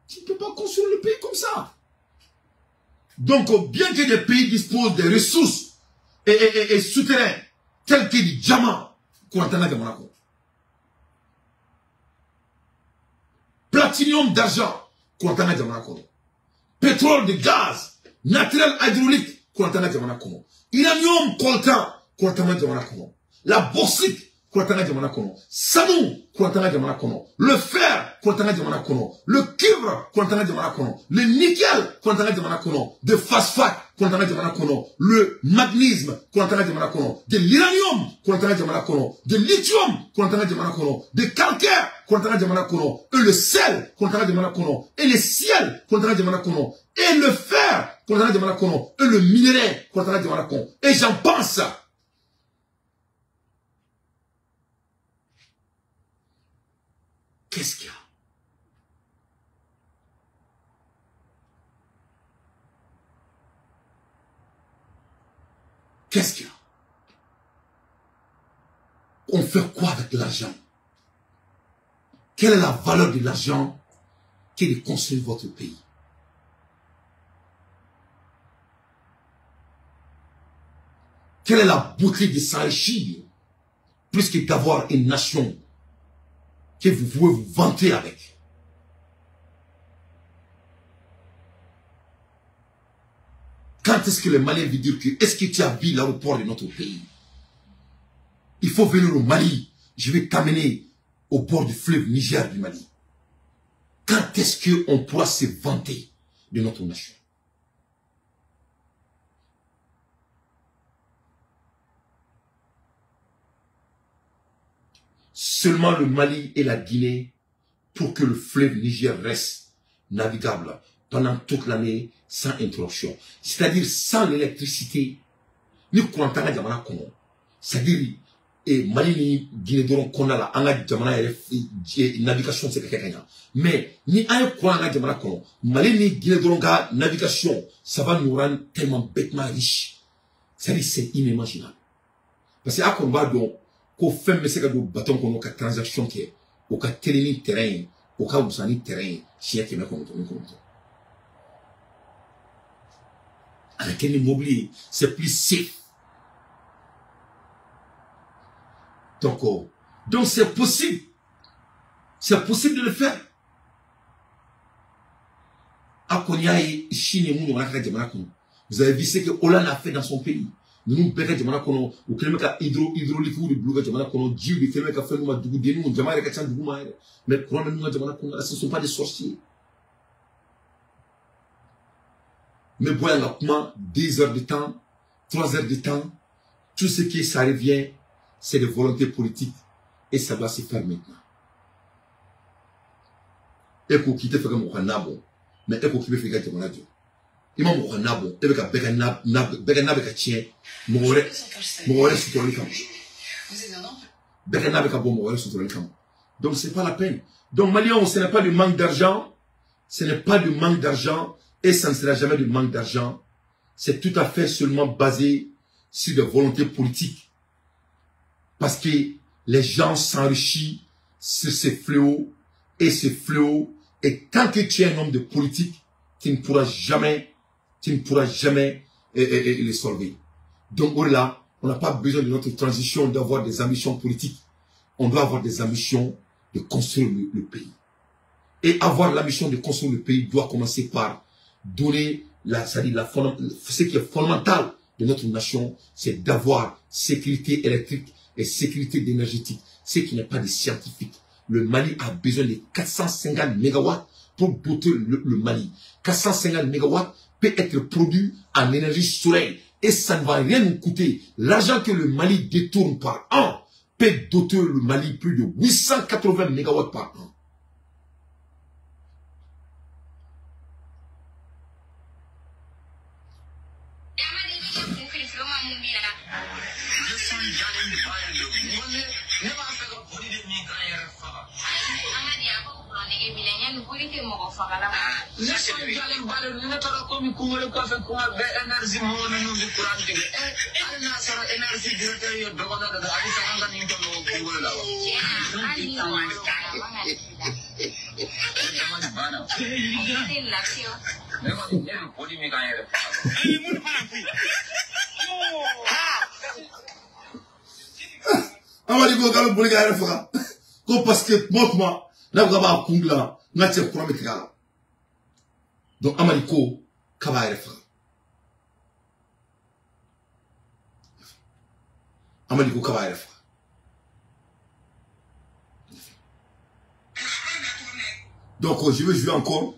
Tu ne peux pas construire le pays comme ça. Donc, bien que des pays disposent des ressources et souterrains tels que du diamant, jamana kɔnɔ, platinium d'argent, courant t'an ka jamana kɔnɔ. Pétrole de gaz naturel hydraulique, courant t'an ka jamana kɔnɔ. Uranium coltan, courant t'an ka jamana kɔnɔ. La bauxite, courant t'an ka jamana kɔnɔ. Sanu, courant t'an ka jamana kɔnɔ. Le fer, courant t'an ka jamana kɔnɔ. Le cuivre, courant t'an ka jamana kɔnɔ. Le nickel, courant t'an ka jamana kɔnɔ. De phosphate, courant t'an ka jamana kɔnɔ. Le magnésium, courant t'an ka jamana kɔnɔ. De l'uranium, courant t'an ka jamana kɔnɔ. De lithium, courant t'an ka jamana kɔnɔ. De calcaire, courant t'an ka jamana kɔnɔ. Et le sel, courant t'an ka jamana kɔnɔ. Et le ciel, courant t'an ka jamana kɔnɔ. Et le fer, courant t'an ka jamana kɔnɔ. Et le minerai, courant t'an ka jamana kɔnɔ. Et j'en pense. Qu'est-ce qu'il y a? Qu'est-ce qu'il y a? On fait quoi avec l'argent? Quelle est la valeur de l'argent qui est de construire votre pays? Quelle est la beauté de s'enrichir plus que d'avoir une nation que vous pouvez vous vanter avec? Quand est-ce que les Maliens vont dire que est-ce que tu as vu l'aéroport de notre pays? Il faut venir au Mali, je vais t'amener au bord du fleuve Niger du Mali. Quand est-ce qu'on pourra se vanter de notre nation? Seulement le Mali et la Guinée pour que le fleuve Niger reste navigable pendant toute l'année sans interruption. C'est-à-dire sans l'électricité, ni courant t'an ka jamana kɔnɔ. C'est-à-dire et Mali ni Guinée dɔrɔn kɔnɔna la an ka jamana yɛrɛ navigation tɛ se ka kɛ ka ɲa. Mais ni an ye courant an ka jamana kɔnɔ, Mali ni Guinée dɔrɔn ka navigation, ça va nous rendre tellement bêtement riches. C'est-à-dire c'est inimaginable. Parce que a kɔni b'a dɔn ko fɛn bɛ se ka don bateau kɔnɔ ka transaction kɛ, o ka teli ni terrain ye, o ka wusa ni terrain ye siɲɛ 999. Avec un immobilier, c'est plus safe. Donc c'est possible. C'est possible de le faire. Akonya et Chine, vous avez vu ce que Hollande a fait dans son pays. Nous bɛɛ ka jamana kɔnɔ u kɛlen bɛ ka hydraulique de bila u ka jamana kɔnɔ, jiw de kɛlen bɛ ka fɛn d'u ma, dugudenninw jama yɛrɛ ka ca dugu ma yɛrɛ, mais courant bɛ ninnu ka jamana kɔnɔ, ce ne sont pas des sorciers. N bɛ bɔ yan ka kuma 2 heures de temps, 3 heures de temps, tout ce qui ça revient, c'est des volontés politiques et ça doit se faire maintenant. E ko k'i tɛ fɛ ka mɔgɔ ka na bɔ, mais e ko k'i bɛ fɛ i ka jamana jɔ. I ma mɔgɔ ka na bɔ, e bɛ ka bɛɛ ka na bɛ ka tiɲɛ mɔgɔ wɛrɛ suturali kama. Bɛɛ ka na bɛ ka bɔ mɔgɔ wɛrɛ suturali kama. Donc c'est pas la peine. Donc Maliens, ce n'est pas du manque d'argent, ce n'est pas du manque d'argent et ça ne sera jamais du manque d'argent. C'est tout à fait seulement basé sur des volontés politiques. Parce que les gens s'enrichissent sur ces fléaux et ces fléaux. Et tant que tu es un homme de politique, tu ne pourras jamais les solver. Donc là, on n'a pas besoin de notre transition d'avoir des ambitions politiques. On doit avoir des ambitions de construire le pays. Et avoir l'ambition de construire le pays doit commencer par donner ce qui est fondamental de notre nation, c'est d'avoir sécurité électrique et sécurité énergétique, ce qui n'est pas des scientifiques. Le Mali a besoin de 450 mégawatts pour doter le Mali. 450 mégawatts peut être produit en énergie solaire et ça ne va rien nous coûter. L'argent que le Mali détourne par an peut doter le Mali plus de 880 mégawatts par an. Amadi ko k'ale boli k'a yɛrɛ faga ko parce que kuma kuma n'a ko k'a b'a kun dilan n ka cɛ kura bɛ tigɛ a la. Donc Amadi ko k'a b'a yɛrɛ faga. Amadi ko k'a b'a yɛrɛ faga. Donc je vais jouer encore.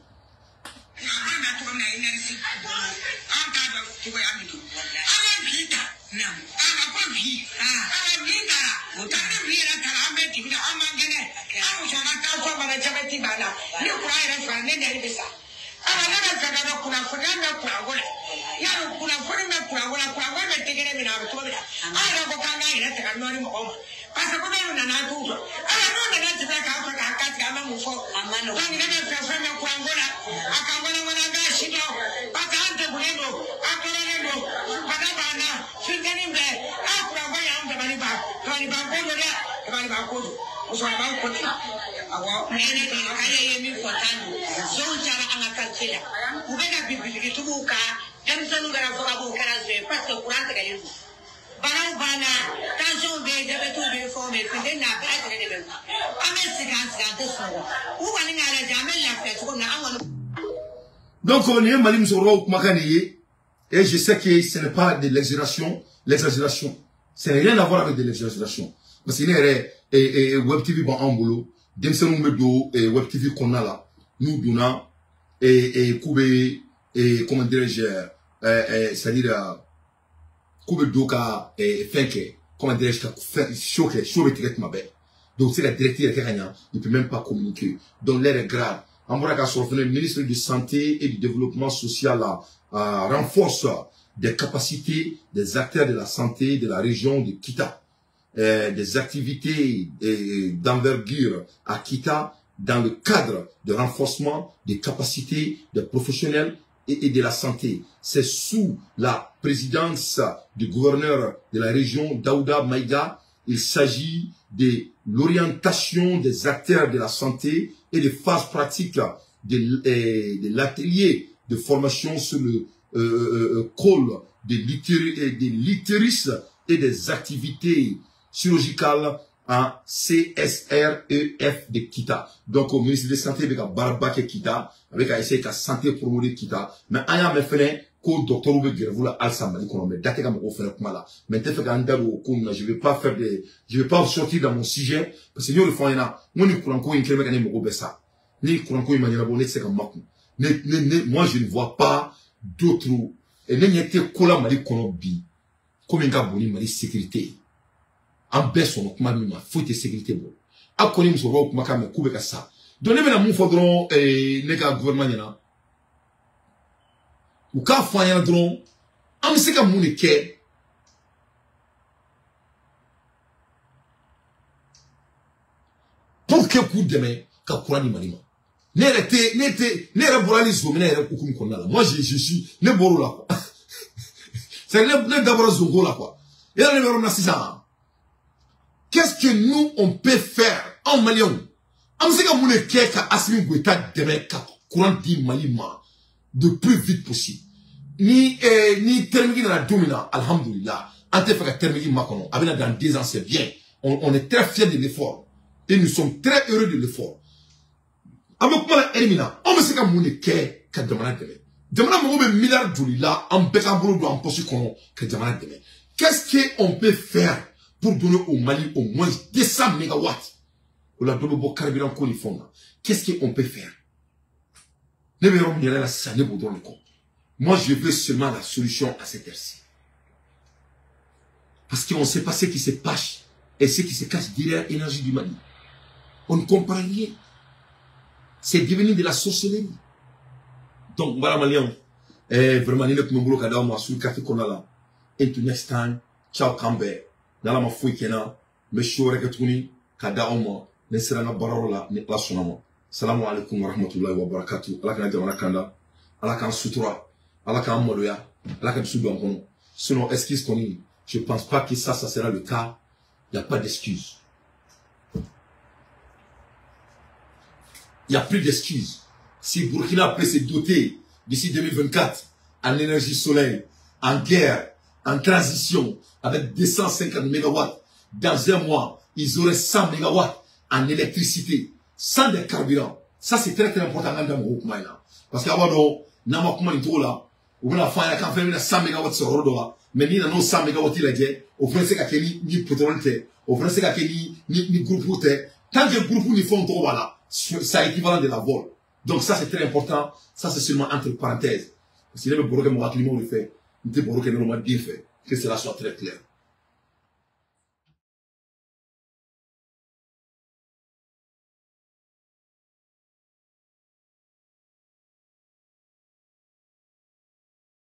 Donc, on est Mali Musoro Kumakaniye, et je sais que ce n'est pas de l'exagération, l'exagération. Ça n'a rien à voir avec de l'exagération. Parce qu'il y a Web TV bon en boulot, Demsenou Medo et Web TV qu'on a là, nous donnons et Koubé et comment dirais-je, c'est-à-dire Koubé Doka et Fenke, comment dirais-je, choqué, choqué ma belle. Donc c'est la directive qui est il ne peut même pas communiquer. Donc l'air est grave. Ambraka Sorofene, ministre de Santé et du Développement social, renforce des capacités des acteurs de la santé de la région de Kita. Des activités d'envergure à Kita dans le cadre de renforcement des capacités des professionnels et de la santé. C'est sous la présidence du gouverneur de la région, Daouda Maïga. Il s'agit de l'orientation des acteurs de la santé et des phases pratiques de l'atelier de formation sur le col de l'utérus et des activités chirurgicales en CSREF de Kita. Donc, au ministre de la Santé, avec Barabake Kita, avec essayer de santé promouvoir Kita. Mais, aya me fene, ko docteur ou grève la alsa mali kono mais date ka moko fene kuma la. Mais te fait ka ndalo ko na, je vais pas faire des, je vais pas sortir dans mon sujet parce que nous le font yana, moi ni kuranko in kelme ka ne moko besa. Ni kuranko in maniera bon ne se ka maku. Ne moi je ne vois pas d'autres et ne nyete kola mali kono bi. Comme nga boni mali sécurité. En baisse on kuma mi ma faute de sécurité bon. A koni musoro kuma ka me kube ka sa. Donc ne bena mun fo dron ne ka gouvernement yana. Ou ka fo an dron an bɛ se ka mun de kɛ pour que k'u dɛmɛ ka courant di Mali ma. Ne yɛrɛ tɛ ne tɛ ne yɛrɛ bɔra ni zominɛ yɛrɛ hukumu kɔnɔna la. Moi je suis ne bɔr'o la quoi. C'est ne dabɔra zonko la quoi. Yɛrɛ ne bɛ yɔrɔ min na sisan. Qu'est-ce que nous on peut faire en Maliens? An bɛ se ka mun de kɛ ka Assimi Goïta dɛmɛ ka courant di Mali ma le plus vite possible. Ni thermique nana don min na, alhamdoulilah, an tɛ fɛ ka thermique makɔnɔ, a bɛna dans 2 ans, c'est bien. On est très fiers de l'effort. Et nous sommes très heureux de l'effort. An bɛ kuma la heure min na, anw bɛ se ka mun de kɛ ka jamana dɛmɛ? Jamana mago bɛ miliyari joli la, an bɛɛ k'an bolo don an poche kɔnɔ ka jamana dɛmɛ. Qu'est-ce qu'on peut faire pour donner au Mali au moins 200 mégawatts? O la dɔ bɛ bɔ carburant ko ni fɛnw na. Qu'est-ce qu'on peut faire? Ne bɛ yɔrɔ min yɛrɛ la sisan, ne b'o dɔrɔn de kɔ. Moi, je veux seulement la solution à cette heure-ci. Parce qu'on ne sait pas ce qui se passe et ce qui se cache derrière l'énergie du Mali. On ne comprend rien. C'est devenu de la sorcellerie. Donc, voilà, Maliens. Vraiment, il y a un sur le café qu'on a là. Until next time, ciao, Kambe. Nala ma fouille kena. Monsieur Rekatouni, Kada Oma, Nesserana Barola, Nekla Sonama. Salam alaikum wa rahmatullahi wa barakatuh. Allah kana jamana kanda. Allah kan sutura. Allah kan maloya. Allah kan dusu don kɔnɔ. Sinon, excuse kɔni, je pense pas que ça sera le cas. Il n'y a pas d'excuse. Il n'y a plus d'excuses. Si Burkina peut se doter d'ici 2024 en énergie solaire, en guerre, en transition, avec 250 mégawatts, dans un mois, ils auraient 100 mégawatts en électricité, sans des carburants. Ça, c'est très très important dans le groupe. Parce qu'avant, N'an ma kuma nin cogo la, u bɛna fɔ an ɲɛna k'an fɛnɛ bɛna 100 mégawatts sɔrɔ yɔrɔ dɔ la, mais n'i nana o 100 mégawatts lajɛ, o fɛnɛ se ka kɛ ni pétrole tɛ, o fɛnɛ se ka kɛ ni groupe tɛ. Tant que groupe ni fɛnw tɔgɔ b'a la, ça équivalent de la vol. Donc ça, c'est très important. Ça, c'est seulement entre parenthèses, parce que ne bɛ baro kɛ mɔgɔ hakilimaw de fɛ, n tɛ baro kɛ ne ma den fɛ. Que cela soit très clair.